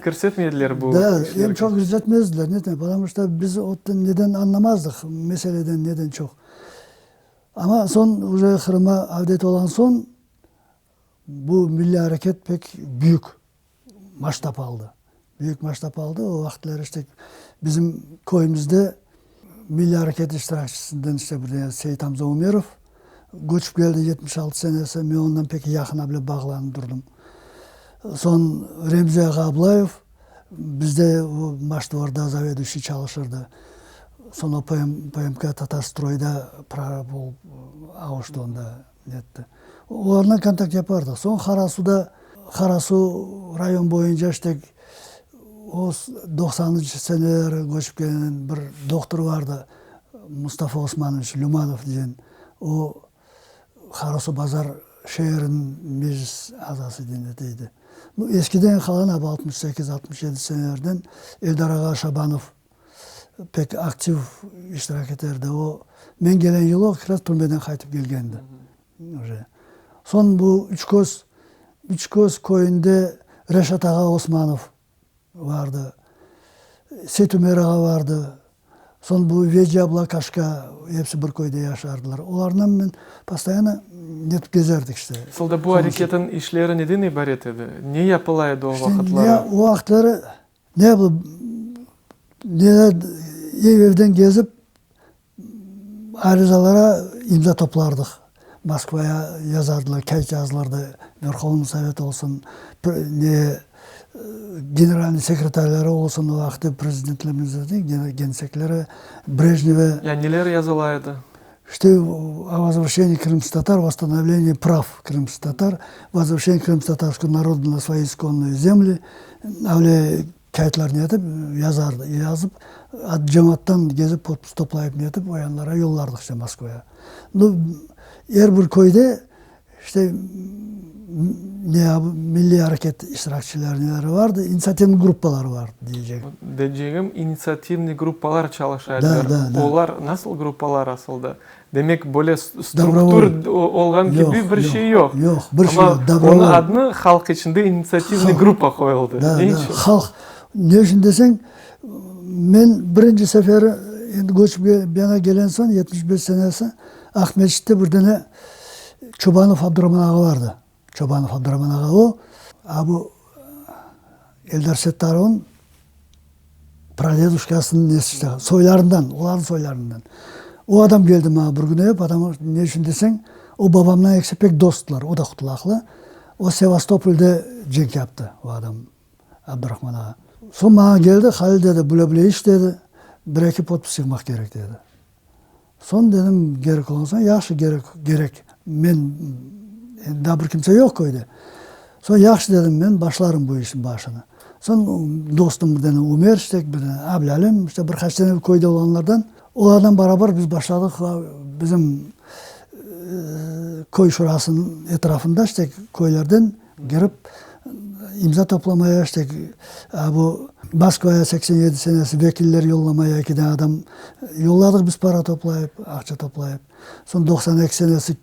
kirsetmey ediler bu işlerge. Da, em çoq kirsetmezdiler, neten, potomu çto biz o neden añlamazdıq, meseleden, neden çoq. Amma soñ uje Qırımğa avdet olan soñ bu milliy areket pek büyük masştab aldı. Büyük masştab aldı. O vaqıtları işte bizim köyümizde milliy areket iştirakçisinden işte bir dene Seit amca Umerov köçip keldi 76 senesi. Men ondan pek yaqın bile bağlanıp turdım. Soñ Remzi ağa Ablayev Bizde o Maşdvorda zaveduşiy çalışırdı. Soñ o PMK Tatarstroyda prorab olıp avuştı onda netti. Olarnen kontakt yapardıq. Soñ Qarasuda, Qarasu rayon boyunca işte o doqsanıncı seneleri köçip kelgen bir doqtor vardı, Mustafa Osmanoviç Lümanov degen. O Qarasuvbazar şeeriniñ meclis azası denildi. Bu eskiden qalan, ab 68, 67 senelerden Eldar ağa Şabanov pek aktiv iştirak eterdi. O, men gelen yılı o как раз türmeden qaytıp kelgendi uje. Soñ bu Üçköz, Üçköz köyünde Reşat ağa Osmanov Vardı. Seytumer ağa vardı. Soñ bu Veci abla Kaşka, episi bir köyde yaşardılar. Olarnen men postoyanno netip gezerdik işte. Asıl da bu areketiñ işleri neden ibaret edi? Ne yapıla edi o vaqıtları? Ne, o vaqıtları ne yapılıp, neler, ev-evden gezip, Arizalara imza toplardıq. Moskvaya yazardılar, kâğıt yazılırdı, Verhovnıy Sovet olsun, ne generalnıy sekretarları olsun, o vaqıtta prezidentlerimiz de, gensekleri, Brejneve. Ya neler yazıla edi? İşte, o vozvrşçenii krımskih tatar, vosstanovlenii prav krımskih tatar, vozvrşçenii krımskotatarskogo naroda na svoi iskonnoye zemli, öyle kâğıtlar netip yazardı, yazıp, cemaattan gezip podpis toplayıp netip o yanlara yollardıq işte Moskvaya. Nu, er bir köyde İşte, ne, milliy areket iştirakçileri neleri vardı, initsiativnıy gruppaları vardı, deycegim. Deycegim, initsiativnıy gruppalar çalışa ediler. Da, da, da. Olar nasıl gruppalar asılda? Demek, böyle struktur olğan kibi bir şey yoq. Yoq, bir şey yoq. Amma onıñ adını halq içinde initsiativnıy gruppa qoyuldı. Da, da, halq. Ne içün deseñ, men birinci seferi endi köçip bu yana gelen soñ, 75 senesi, Aqmescitte bir dane Çobanov Abduraman ağa bardı. Çobanov Abduraman ağa o, a bu Eldar Settarovnıñ pradeduşkasınıñ nesi işte, soylarından, olarnıñ soylarından. O adam keldi maña bir künü, потому, ne içün deseñ, o babamdan ekisi pek dostlar, o da Qutulaqlı. O Sevastopolde cenk yaptı, o adam, Abdurahman ağa. Soñ maña keldi, Halil dedi, böyle-böyle iş dedi, bir-eki podpis yığmaq kerek dedi. Soñ dedim, kerek olğan soñ, yahşı, kerek, kerek. Men, endi daa bir kimse yoq köyde. Soñ yahşı dedim, men başlarım bu işniñ başını. Soñ dostum bir dane Umer işte, bir dane Ablâlim, işte bir qaç dane köyde olğanlardan, olardan beraber biz başladıq, bizim köy şurasınıñ etrafında işte köylerden Kirip, imza toplamaya, işte, bu Moskvaya 87 senesi vekiller yollamaya eki dane adam yolladıq biz para toplayıp, aqça toplayıp. Soñ 92 senesi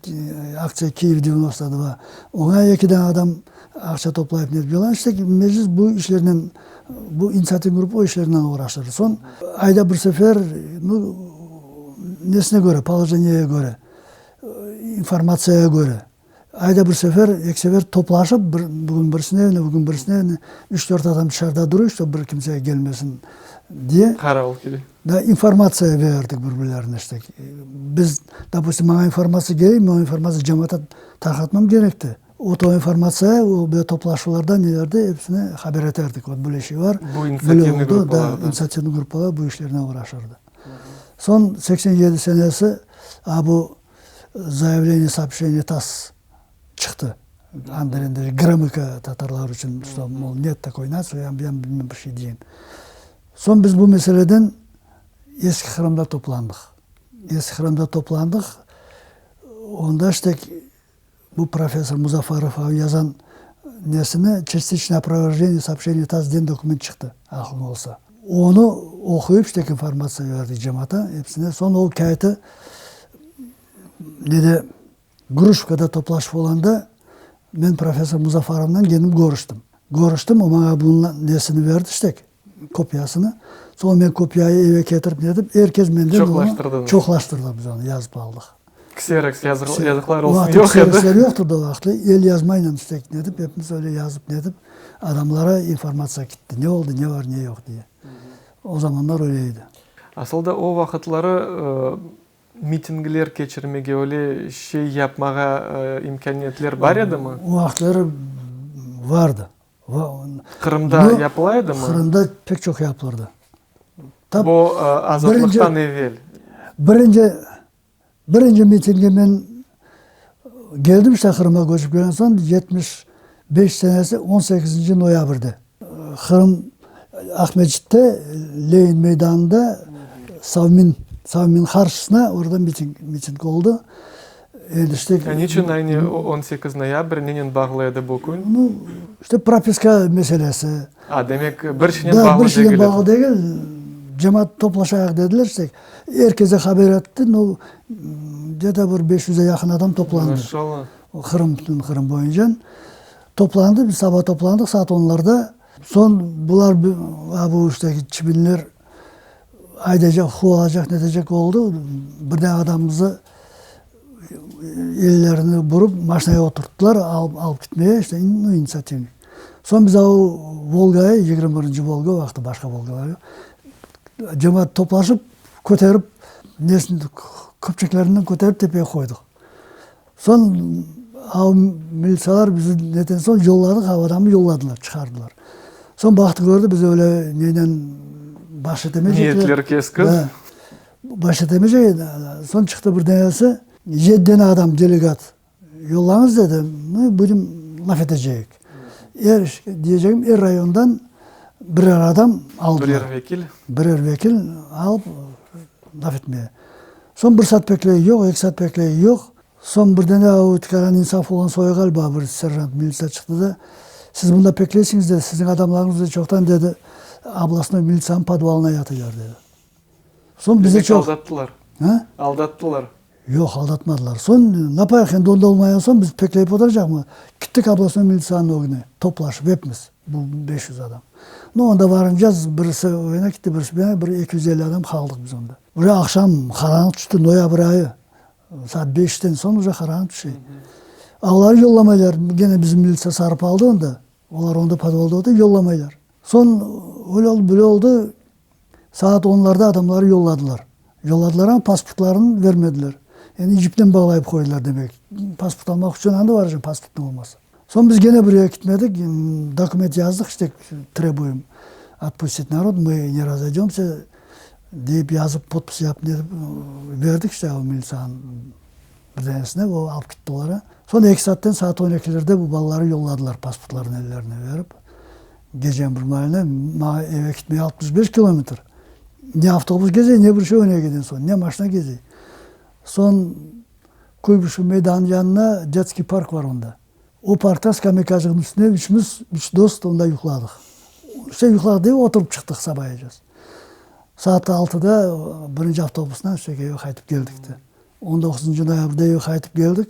aktsiya Kiyev 92, oña eki dane adam aqça toplayıp netip yolladı. İşte, meclis bu işlernen, bu intsiativ gruppa o işlernen oğraşır. Soñ ayda bir sefer, nu, nesine köre, polojeniyege köre, informatsiyağa köre. Ayda bir sefer, eki sefer toplaşıp, bir, bugün birisiniñ evine, bugün birisiniñ evine, üç-dört adam dışarıda duruy, ştob bir kimse kelmesin diye. Qaravul kibi. Da, informatsiya bererdik bir-birlerine, işte. Biz, dopustim, maña informatsiya kerek, men o informatsiya cemaata tarqatmam kerekti. Ot o informatsiya, o böyle toplaşuvlarda, nelerde episine haber eterdik. Vot böyle şey bar, Bu böyle inisiativnıy oldı, da, gruppalarda. inisiativnıy gruppalar bu işlernen oğraşırdı. Soñ 87 senesi, a bu Zayavleniye, soobşçeniye TASS çıqtı. Anda endi Gromıko tatarlar içün, çto, mol, net takoy natsiya, yan bu yan bilmem bir şey deyen. Soñ biz bu meseleden Eski Qırımda toplandıq. Eski Qırımda toplandıq. Onda işte bu professor Muzafarov yazan nesini, Çastiçnoye oproverjeniye soobşçeniya TASS degen dokument çıqtı, aqlıñ olsa. Onı oquyıp, işte informatsiya berdik cemaata, episine. Soñ o kâğıtı nede, Gruşevkada toplaşıp olanda, men professor Muzafarovnen kendim körüştim. Körüştim, o maña bunıñ nesini berdi, işte, kopiyasını. Soñ men kopiyayı eve ketirip netip, er kes menden onı Çoqlaştırdınız. Çoqlaştırdıq biz onı, yazıp aldıq. Kseroks, yazıqlar olsun, yoq edi. Kseroksler yoqtı da o vaqıtlı, el yazmayla işte netip, epimiz öyle yazıp netip, adamlara informatsiya kitti, ne oldı, ne bar, ne yoq diye. O zamanlar öyle edi. Asıl da o vaqıtları mitingler keçirmege, öyle şey yapmağa imkâniyetler bar edimi? O vaqıtları vardı. Qırımda yapıla edimi? Qırımda pek çoq yapılırdı. Bu azatlıqtan evel. Birinci, birinci mitingge men geldim işte Qırımğa köçip kelgen soñ, 75 senesi on sekizinci noyabrde. Qırım, Aqmescitte, Lenin meydanında Sovmin, Sovmin qarşısına orada miting, miting oldı. Endi işte. Niçün aynı 18 noyabr, nenen bağlı edi bu kün? Nu, işte propiska meselesi. A, demek, bir şeynen bağlı degil. Da, bir şeynen bağlı degil. Cemaat toplaşayıq dediler, işte, er kese haber etti, nu, gde-to bir beş yüzge yaqın adam toplandı. Maşallah. Qırım, bütün Qırım boyunca. Toplandı, biz saba toplandıq saat onlarda. Soñ bular, a bu işte çibinler aydaycaq, quvalacaq, netecek oldı. Birden adamımızı ellerini burıp maşinaya oturttılar, alıp, alıp gitmeye, işte, nu, initsiativnik. Soñ biz o Volgayı, 21-nci Volga, o vaqıtta başqa Volgalar yoq, cemaat toplaşıp, köterip, nesini, köpçeklerinden köterip tepeye qoydıq. Soñ av militsiyalar bizi neten soñ yolladıq, av adamnı yolladılar, çıqardılar. Soñ baqtı kördi, biz öyle nenen baş etemeycekler. Niyetleri keskin. Da. Baş etemeycek edi. Soñ çıqtı bir denesi, yedi dene adam delegat yollañız dedi, mı budem laf eteceyik. Er, diyecegim, er rayondan birer adam aldılar. Birer vekil. Birer vekil alıp laf etmeye. Soñ bir saat bekley, yoq, eki saat bekley, yoq. Soñ birden o tükândan insaf olğan soyu ğaliba bir serjant militsiya çıqtı da, Siz bunda bekleysiñiz, dedi, siziñ adamlarıñız da çoqtan, dedi, oblastnoy militsiyanıñ podvalına yatıylar, dedi. Soñ bizi Demek çoq. aldattılar. Ha? Aldattılar. Yoq, aldatmadılar. Soñ napayıq endi onda olmayan soñ biz bekleyip oturacaqmı? Kittik oblastnoy militsiyanıñ ögüne, toplaşıp epimiz, bu 500 adam. Nu, onda varınca birisi o yana kitti, birisi bu yana, bir 250 adam qaldıq biz onda. Uje aqşam qaranlıq tüşti, noyabr ayı. Saat beşten soñ uje qaranlıq tüşe. Olar yollamaylar, gene bizim militsiya sarıp aldı onda. Olar onda podvalda otura, yollamaylar. Soñ öyle oldı, böyle oldı, saat onlarda adamları yolladılar. Yolladılar amma pasportlarını vermediler. Endi yipnen bağlayıp qoydılar demek. Pasport almaq içün anda baracaq pasportnıñ olmasa. Soñ biz gene bir yerge kitmedik, dokument yazdıq, işte trebuem otpustit narod, mı ne razoydemsâ, Deyip yazıp, podpis yapıp netip berdik işte o militsiyanıñ bir danesine, o alıp ketti oları. Soñ eki saatten saat on ekilerde bu balaları yolladılar pasportlarını ellerine berip. Geceniñ bir maaline maña eve ketmege 65 kilometr. Ne avtobus keze, ne bir şey on ekiden soñ, ne maşina keze. Soñ Kuybışev meydanınıñ yanına detskiy park bar onda. O parkta skameykaçıqnıñ üstünde üçümiz, üç dost onda yuqladıq. İşte yuqladıq dep oturıp çıqtıq sabayacaz. Saat altıda birinci avtobusnen işte eve qaytıp keldik de. On doquzıncı noyabrde eve qaytıp keldik.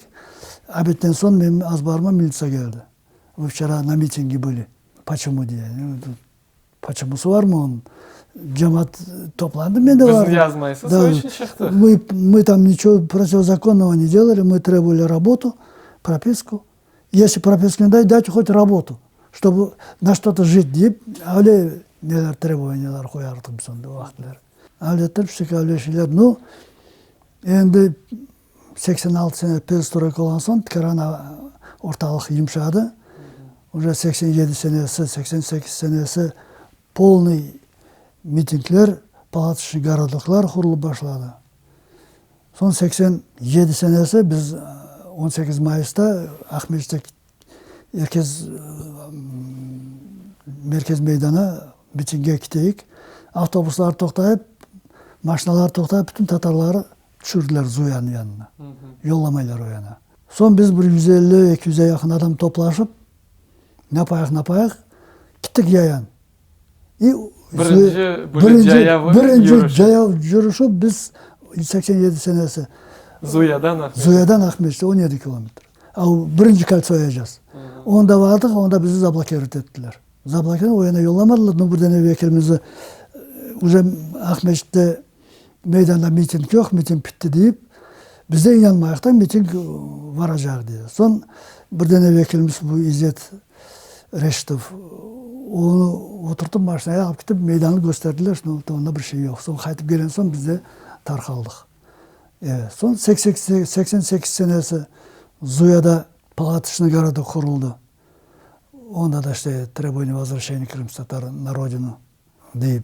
Obedden soñ menim azbarıma militsiya keldi. Vı vçera na mitinge bıli. Poçemu diye. Poçemusı barmı onıñ? Cemaat toplandı, men de bardım. Bizni yazmaysız, o içün çıqtı. Мы, мы там ничего противозаконного не делали, мы требовали работу, propisku. Если propisku не дать, дайте хоть работу, чтобы на что-то жить deyip, öyle neler trebovaniyalar qoyardıq biz onda o vaqıtları. Öyle ettirip, işte öyle şeyler. Nu, endi 86 sene perestroyka olğan soñ tikaran ortalıq yımşadı. Uje 87 senesi, 88 senesi polnıy mitingler, palatочный gorodoklar qurulıp başladı. Soñ 87 senesi biz 18 mayısta Aqmescitte er kes merkez meydana mitingge keteyik. Avtobuslar toqtayıp, maşinalar toqtayıp, bütün tatarları Tüşürdiler Zuyanıñ yanına. Yollamaylar o yana. Soñ biz bir 150, 200-e yaqın adam toplaşıp, napayıq, napayıq, kittik yayan. I Birinci böyle cayav Birinci cayav yürüşü biz 87 senesi. Zuyadan Aqmescit. Zuyadan Aqmescit, 17 kilometr. A o birinci koltso yacaz. Onda vardıq, onda bizi zablokirovat ettiler. Zablokirovat, o yana yollamadılar, no bir dene vekilimizi uje Aqmescitte Meydanda miting yoq, miting bitti deyip, biz de inanmayıq da, miting varacaq diye. Soñ bir dene vekilimiz bu İzzet Reşitov, onı oturtıp maşinaya alıp ketip meydanı kösterdiler, şunda onda bir şey yoq. Soñ qaytıp kelgen soñ biz de tarqaldıq. Evet, soñ 88 senesi Zuyada Palatoçnıy gorodok quruldı. Onda da işte trebovaniye vozvraşçeniya krımskih tatar na rodinu. Deyip.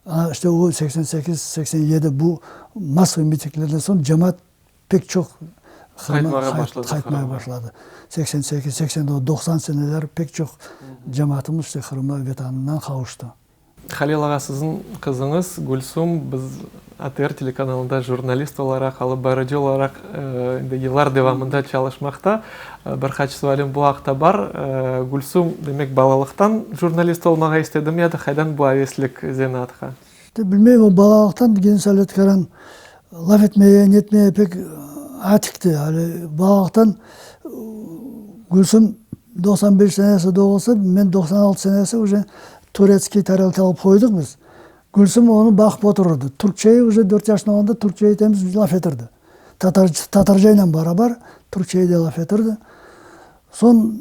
Ana, işte o 88, 87 bu massovıy mitinglerden soñ cemaat pek çoq Qırıma qaytmağa qaytmaya başladı. 88, 89, 90 seneler pek çoq cemaatımız işte Qırıma, Vetanından qavuştı. Halil ağa, siziñ qızıñız Gülsum biz ATR telekanalında jurnalist olaraq, alıp barıcı olaraq endi yıllar devamında çalışmaqta. Bir qaç sualim bu aqta bar. Gülsum, demek, balalıqtan jurnalist olmağa istedimi ya da qaydan bu aveslik zenaatqa? İşte, bilmeyim, o balalıqtan Genç Karan laf etmeye, netmeye pek atikti. Hali balalıqtan Gülsum 95 senesi doğulsa, men 96 senesi uje turetskiy tarelka alıp qoydıq biz. Gülsum onı baqıp oturırdı. Türkçeyi uje dört yaşında olğanda türkçeyi temiz laf etirdi. Tatar, tatarcayla barabar türkçeyi de laf etirdi. Soñ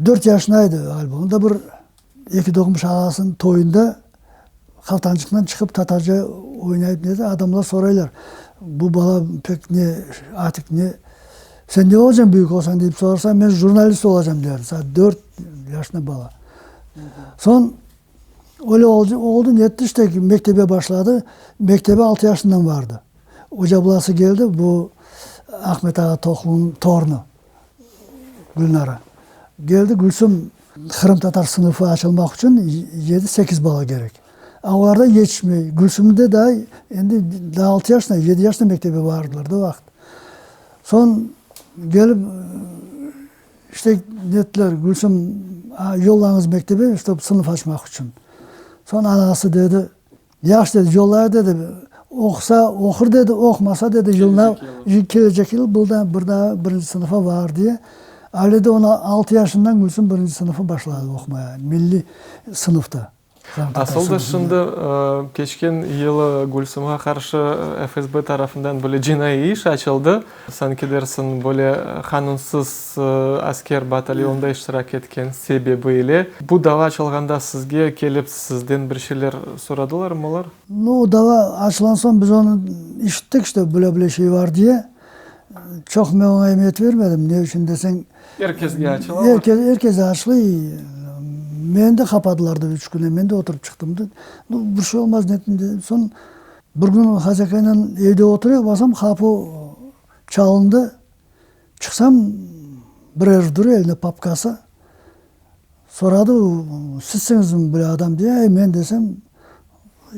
dört yaşında edi ğaliba, onda bir eki doğmuş ağasınıñ toyunda qaltançıqtan çıqıp tatarca oynayıp nedi, adamlar soraylar, bu bala pek ne atik ne, sen ne olacañ büyük olsañ deyip sorasa, men jurnalist olacam derdi, saat dört yaşında bala. Soñ. Öyle oldı, netti işte, mektebe başladı. Mektebe altı yaşından bardı. Oca ablası keldi, bu Ahmet ağa Toqlunıñ torunı Gülnara. Keldi, Gülsüm, qırımtatar sınıfı açılmaq içün yedi-sekiz bala kerek. A olarda yetişmey. Gülsümde daa endi daa altı yaşında, yedi yaşında mektebe bardılar da o vaqıt. Soñ kelip işte nettiler, Gülsüm, yollañız mektebe, ştob sınıf açmaq içün. Soñ anası dedi, Yahşı dedi, yollayıq dedi, oqusa oqur dedi, oqumasa dedi, yılına, kelecek yıl bir daa birinci sınıfa var diye. Öyle de onı altı yaşından Gülsüm birinci sınıfı başladı oqumaya, milliy sınıfta. Asıl da şimdi keçken yılı Gülsümğa qarşı FSB tarafından böyle cinaiy iş açıldı. Sanki dersiñ, böyle qanunsız asker batalyonda iştirak etken sebebi ile. Bu dava açılğanda sizge kelip sizden bir şeyler soradılarmı olar? Nu, dava açılğan soñ biz onı işittik, işte, böyle-böyle şey bar diye. Çoq men oña emiyet vermedim, ne içün deseñ. Er kesge açıla. Er kes, er kesge açıla. Meni de qapadılar da üç kün, men de oturıp çıqtım. Nu, bir şey olmaz, nettim dedim. Soñ bir kün Hasekaynen evde oturayıq, basam qapu çalındı. Çıqsam, bir erif dura, elinde papkası. Soradı, sizsiñizmi böyle adam diye, ey, men desem,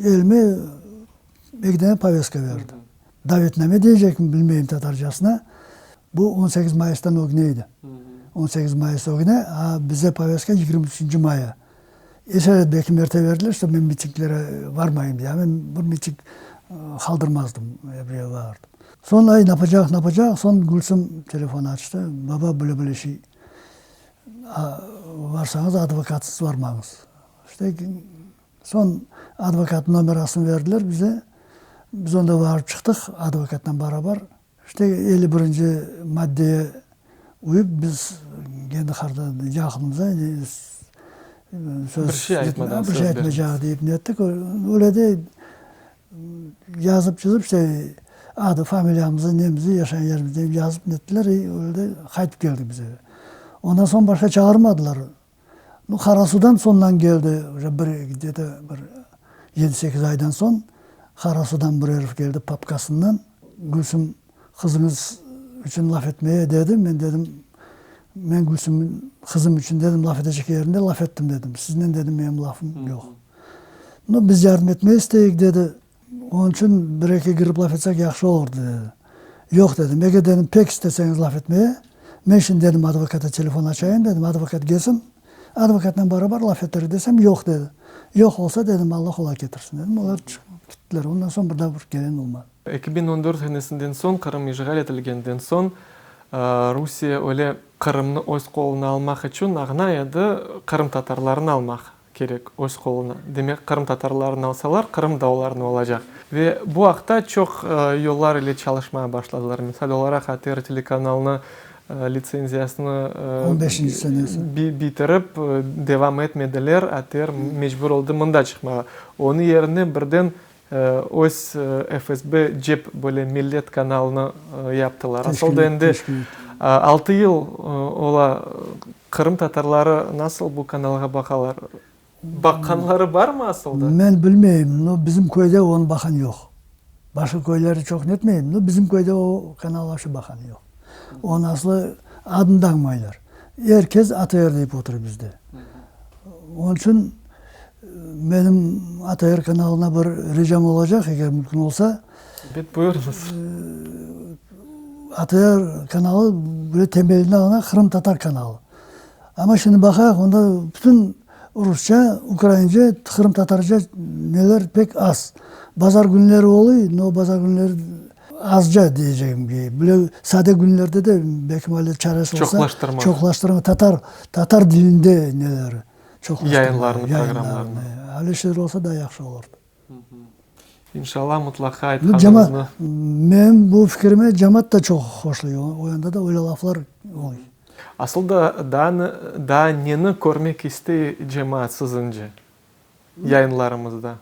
elime eki dane poveska berdi. Davetname deycekmi, bilmeyim tatarcasına. Bu on sekiz mayıstan ögüne edi. On sekiz mayıs ögüne, a bize poveska yigirmi üçünci maya. Esaret belki erte berdiler, ştob men mitinglere varmayım diye. A men bir miting qaldırmazdım, er yerge barardım. Soñ, ay, napacaq, napacaq, soñ Gülsüm telefon açtı, baba, böyle böyle şey, varsañız advokatsız varmañız. İşte, Soñ advokat nomerasını berdiler bize. Biz onda barıp çıqtıq advokatnen barabar. İşte, 51-nci maddeye uyıp biz kendi yaqınımıza söz, bir şey aytmadan bir şey aytmaycaq deyip nettik. Öyle de yazıp çızıp işte adı, familiyamızı, nemizi, yaşağan yerimizni yazıp nettiler. Öyle de qaytıp keldik biz eve. Ondan soñ başqa çağırmadılar. Nu, Qarasudan soñdan keldi, uje bir, gde-to, bir yedi-sekiz aydan soñ Qarasudan bir erif keldi papkasından, Gülsüm qızıñız içün laf etmeye, dedi. Men dedim, men Gülsüm qızım içün, dedim, laf etecek yerinde laf ettim, dedim. Siznen, dedim, menim lafım yoq. Nu, biz yardım etmeye isteyik, dedi. Onıñ içün bir-eki kirip laf etsek yahşı olurdı, dedi. Yoq, dedim, eger, dedim, pek isteseñiz laf etmeye, men şimdi, dedim, advokata telefon açayım, dedim, advokat kelsin, advokatnen barabar laf eterik desem, yoq, dedi. Yoq olsa, dedim, Alla qolay ketirsin, dedim. Olar çıqıp kettiler. Ondan soñ bir daa bir kelen olmadı. 2014 senesinden soñ, Qırım işğal etilgenden soñ, Rusiye öyle Qırımnı öz qoluna almaq içün ağna edi qırımtatarlarnı almaq. Kerek, öz qoluna. Demek, qırımtatarlarnı alsalar, Qırım da olarnıñ olacaq. Ve bu aqta çoq yollar ile çalışmağa başladılar. Misal olaraq, ATR telekanalını litsenziyasını On beşinci senesi. bitirip, devam etmediler, ATR mecbur oldı mında çıqmağa. Onıñ yerine birden öz FSB cep böyle Millet kanalını yaptılar. Asıl da endi altı yıl ola. Qırım tatarları nasıl bu kanalğa baqalar? Baqqanları barmı asıl da? Men bilmeyim, no, bizim köyde onı baqan yoq. Başqa köyleri çoq netmeyim, no, bizim köyde o kanalğa vapşe baqan yoq. Onı aslı adını da añmaylar. Er kes ATR deyip otura bizde. Onıñ içün Menim ATR kanalına bir ricam olacaq, eger mümkün olsa. Ebet, buyurıñız. ATR kanalı böyle temelini alğan qırımtatar kanalı. Amma şimdi baqayıq, onda bütün rusça, ukraince, qırımtatarca neler pek az. Bazar künleri oluy, no bazar künleri azca deycegim ki, böyle sade künlerde de belki öyle çaresi olsa. Çoqlaştırmaq. Çoqlaştırmaq, tatar, tatar dilinde neleri. Yayınlarnı, programlarnı. Öyle şeyler olsa daa yahşı olurdı. İnşallah, mıtlaqa aytqanıñıznı. Menim bu fikirime cemaat da çoq hoşluy, o yanda da öyle laflar oluy. Asıl da daa neni körmek istey cemaat siziñce yayınlarımızda?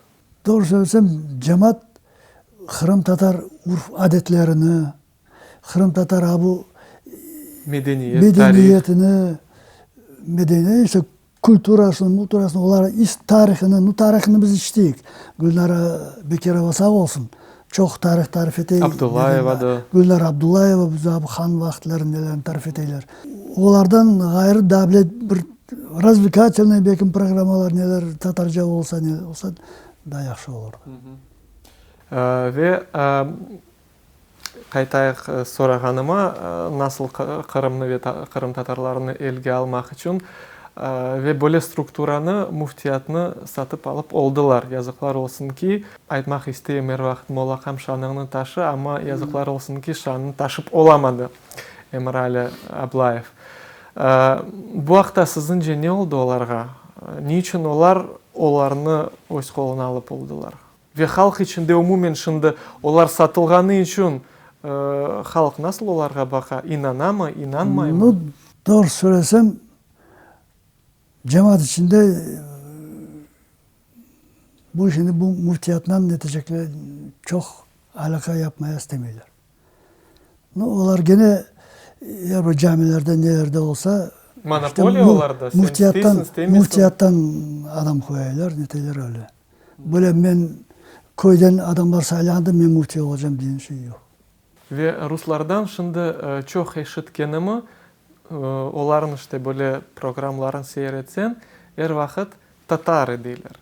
Doğru söylesem, cemaat qırımtatar urf-adetlerini, Qırımtatar a bu Medeniyet, tarih. medeniyetini, medeniyet, işte. Kulturasını, multurasını, olar is tarihını, nu tarihını biz içtiyik. Gülnara Bekirova sağ olsun, çoq tarih tarif ete. Abdullayeva da. Gülnara Abdullayeva biz han vaqıtları nelerni tarif eteyler. Olardan ğayrı daa bile bir razvlekatelnıy belkim programmalar neler tatarca olsa, ne olsa daa yahşı olurdı. Ve Qaytayıq sorağanıma, nasıl Qırımnı ve qırımtatarlarnı elge almaq içün ve böyle strukturanı, müftiyatnı satıp alıp oldılar. Yazıqlar olsun ki, aytmaq isteyim, er vaqıt mollaqam şanıñnı taşı, amma yazıqlar olsun ki, şanını taşıp olamadı Emirali Ablayev. Bu aqta siziñce ne oldı olarğa? Ne içün olar olarnı öz qoluna alıp oldılar? Ve halq içinde umumen şimdi olar satılğanı içün halq nasıl olarğa baqa, inanamı, inanmaymı? Nu, doğru söylesem, cemaat içinde bu şimdi bu müftiyatnan netecekler çoq alâqa yapmaya istemeyler. Nu, olar gene er bir camilerde, nelerde olsa, Monopoliya olarda, sen isteysiñ, istemeysiñ. Müftiyattan adam qoyaylar, neteler öyle. Böyle men köyden adamlar saylandı, men müfti olacam degen şey yoq. Ve ruslardan şimdi çoq eşitkenimi, olarnıñ işte böyle programların seyir etseñ, er vaqıt tatarı deyler.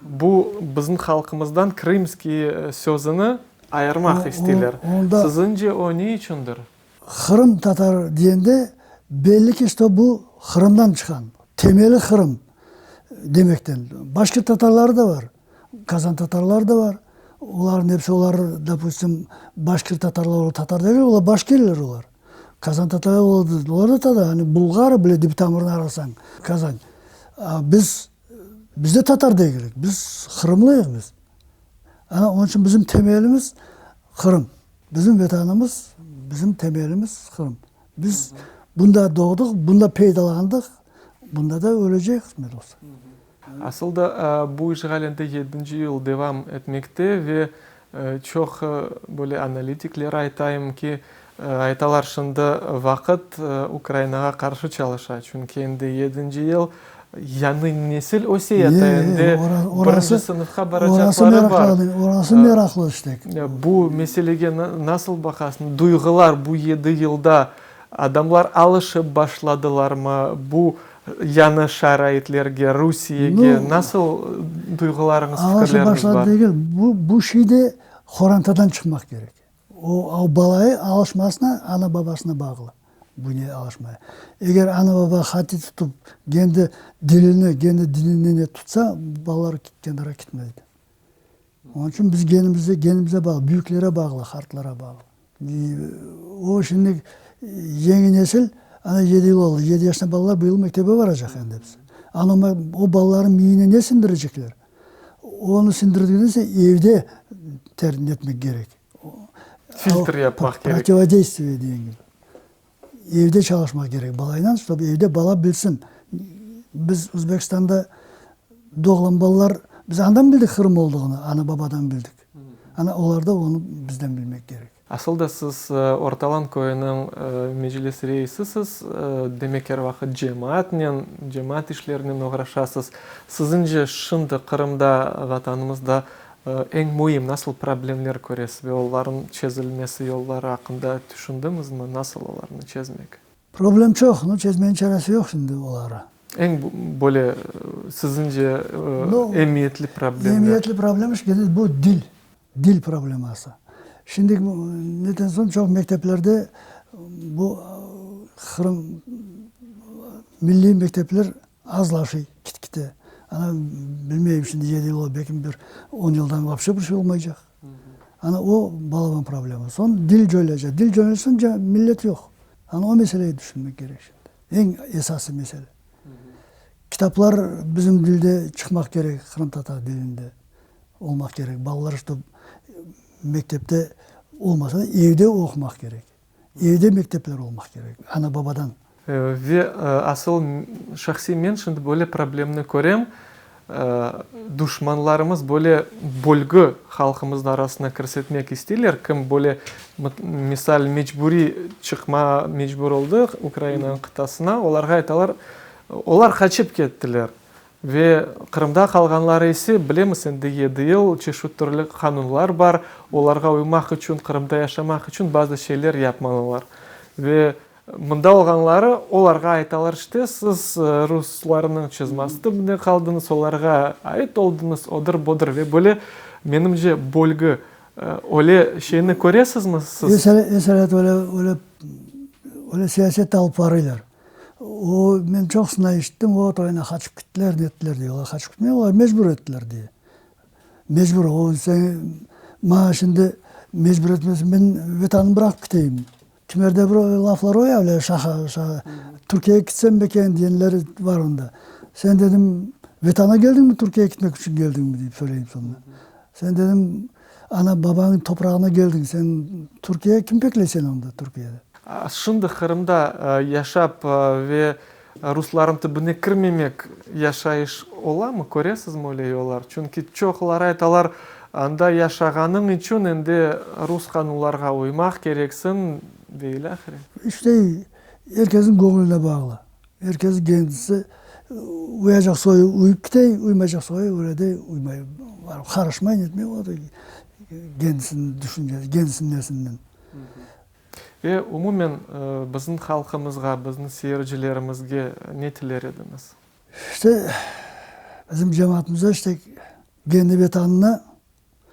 Bu bizim halqımızdan krımskiy sözüni ayırmaq isteyler. Siziñce o ne içündir? Qırım tatar diyende belli ki, şto bu Qırımdan çıqan, temeli Qırım demekten. Başqa tatarları da bar, Kazan tatarları da bar. Olarnıñ episi olar, dopustim, başkir tatarlar, olar tatar degil, olar başkirler olar. Kazan tatarları olar da tatar, hani bulğar bile dip tamırını arasañ, Kazan. A biz, biz de tatar degilik, biz qırımlıyıq biz. Ana, onıñ içün bizim temelimiz Qırım. Bizim Vetanımız, bizim temelimiz Qırım. Biz bunda doğdıq, bunda peydalandıq, bunda da ölecek, qısmet olsa. Asıl da bu işğal endi yedinci yıl devam etmekte ve çoq böyle analitikler aytayım ki, aytalar şimdi vaqıt Ukrainağa qarşı çalışa, çünki endi yedinci yıl Yañı nesil öse yata endi, birinci sınıfqa baracaqları bar. Orası meraqlı işte. Bu meselege nasıl baqasıñ? Duyğular bu yedi yılda adamlar alışıp başladılarmı bu yañı şaraitlerge, Rusiyege? Nasıl duyğularıñız, fikirleriñiz bar? Alışıp başladı degil, bu şey de qorantadan çıqmaq kerek. O, balayı alışmasına ana-babasına bağlı, buña alışmaya. Eger ana-baba hati tutıp, kendi dilini, kendi dinini ne tutsa, balalar kenara kitmeydi. Onıñ içün biz kendimize, kendimize bağlı, büyüklere bağlı, qartlara bağlı. O şimdi yeñi nesil, ana yedi yıl oldı, yedi yaşında balalar bu yıl mektebe baracaq endi episi. Ana o balalarnıñ miyine ne sindirecekler? Onı sindirdiginde ise evde terbiye etmek kerek. Filtr yapmaq kerek. Protivodeystviye degen kibi. Evde çalışmaq kerek balayla, ştob evde bala bilsin. Biz Özbekistanda doğğan balalar, biz andan bildik Qırım olduğını, ana-babadan bildik. Ana olar da onı bizden bilmek kerek. Asıl da siz Ortalan köyüniñ meclis reisisiz, demek er vaqıt cemaatnen, cemaat işlerinen oğraşasız. Siziñce şimdi Qırımda, Vatanımızda eñ müim nasıl problemler köresiz ve olarnıñ çezilmesi yolları aqqında tüşündiñizmi, nasıl olarnı çezmek? Problem çoq, no çezmeniñ çaresi yoq şimdi oları. Eñ böyle siziñce emiyetli problemler? Emiyetli problem şimdi bu dil. Dil probleması. Şimdi neden soñ çoq mekteplerde bu qırım milliy mektepler azlaşıy kit-kite. Ana, bilmeyim şimdi yedi yıl oldı, belki bir on yıldan vapşe bir şey olmaycaq. Ana o balaban problema. Soñ dil coyulacaq. Dil coyulsınca millet yoq. Ana o meseleyi düşünmek kerek şimdi. Eñ esası mesele. Kitaplar bizim dilde çıqmaq kerek, qırımtatar dilinde. Olmaq kerek. Balalar ştob mektepte olmasa da, evde oqumaq kerek. Evde mektepler olmaq kerek, ana-babadan. Ve asıl şahsiy men şimdi böyle problemni körem, duşmanlarımız böyle bölgü halqımıznıñ arasına kirsetmek isteyler, kim böyle, misal, mecburiy çıqma mecbur oldı Ukrainanıñ qıtasına, olarğa aytalar, Olar qaçıp kettiler. Ve Qırımda qalğanları ise, bilemiz, endi yedi yıl çeşit türlü qanunlar bar, olarğa uymaq içün, Qırımda yaşamaq içün bazı şeyler yapmalılar. Ve mında olğanları olarğa aytalar, işte, siz ruslarnıñ çızması tübünde qaldıñız, olarğa ait oldıñız, odır, budır. Ve böyle, menimce, bölgü, öyle şeyni köresizmi siz? Esaret öyle, öyle, öyle siyaset alıp barıylar. O, men çoqusından eşittim, o, toyuna qaçıp kittiler, nettiler, dey. Olar qaçıp kitmey, olar mecbur ettiler, dey. Mecbur, o, sen maña şimdi mecbur etmese, men Vetanımı bıraqıp kiteyim. Kimerde bir laflar oya öyle şaqa, şaqa, Türkiyege kitsem beken diyenler bar onda. Sen dedim, Vetana keldiñmi, Türkiyege kitmek içün keldiñmi, deyip sorayım soñra. Sen dedim, ana babañıñ toprağına keldiñ, sen Türkiye kim bekley seni onda Türkiyede? Şimdi Qırımda yaşap ve ruslarnıñ tübüne kirmemek yaşayış olamı, köresizmi öyle yollar? Çünki çoqları aytalar, anda yaşağanıñ içün endi rus qanunlarğa uymaq kereksiñ ve ilâhre. İşte, er kesniñ göñlüne bağlı. Er kes kendisi uyacaq soyu uyıp kite, uymaycaq soyu öyle de uymay, qarışmay, netmey, o da kendisiniñ düşüncesi, kendisiniñ nesinden. Ve umumen bizim halqımızğa, bizim seyircilerimizge ne tiler ediñiz? İşte, bizim cemaatımıza işte kendi Vetanına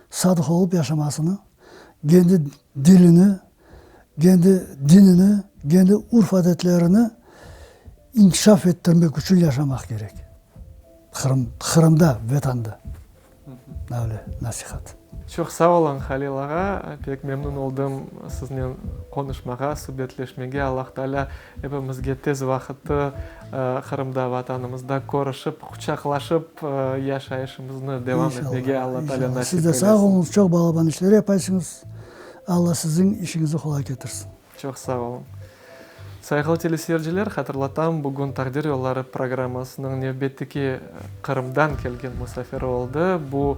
sadıq olıp yaşamasını, kendi dilini, kendi dinini, kendi urf-adetlerini inkişaf ettirmek içün yaşamaq kerek. Qırım, Qırımda, Vetanda. Öyle nasihat. Çoq sağ oluñ, Halil ağa, pek memnün oldım siznen qonuşmağa, subetleşmege. Allah Taalâ epimizge tez vaqıttı Qırımda, Vatanımızda körüşip, quçaqlaşıp yaşayışımıznı devam etmege Alla Taalâ nasip Siz de sağ oluñız, çoq balaban işler yapaysıñız. Alla siziñ işiñizni qolay ketirsin. Çoq sağ oluñ. Sayğılı teleseyirciler, hatırlatam, bugün Taqdir yolları programmasınıñ nevbetteki Qırımdan kelgen musafiri oldı. Bu,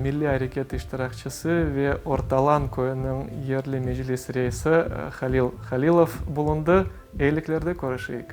milliy areket iştirakçisi ve Ortalan köyüniñ yerli meclis reisi Halil Halilov bulundı. Eyiliklerde körüşeyik.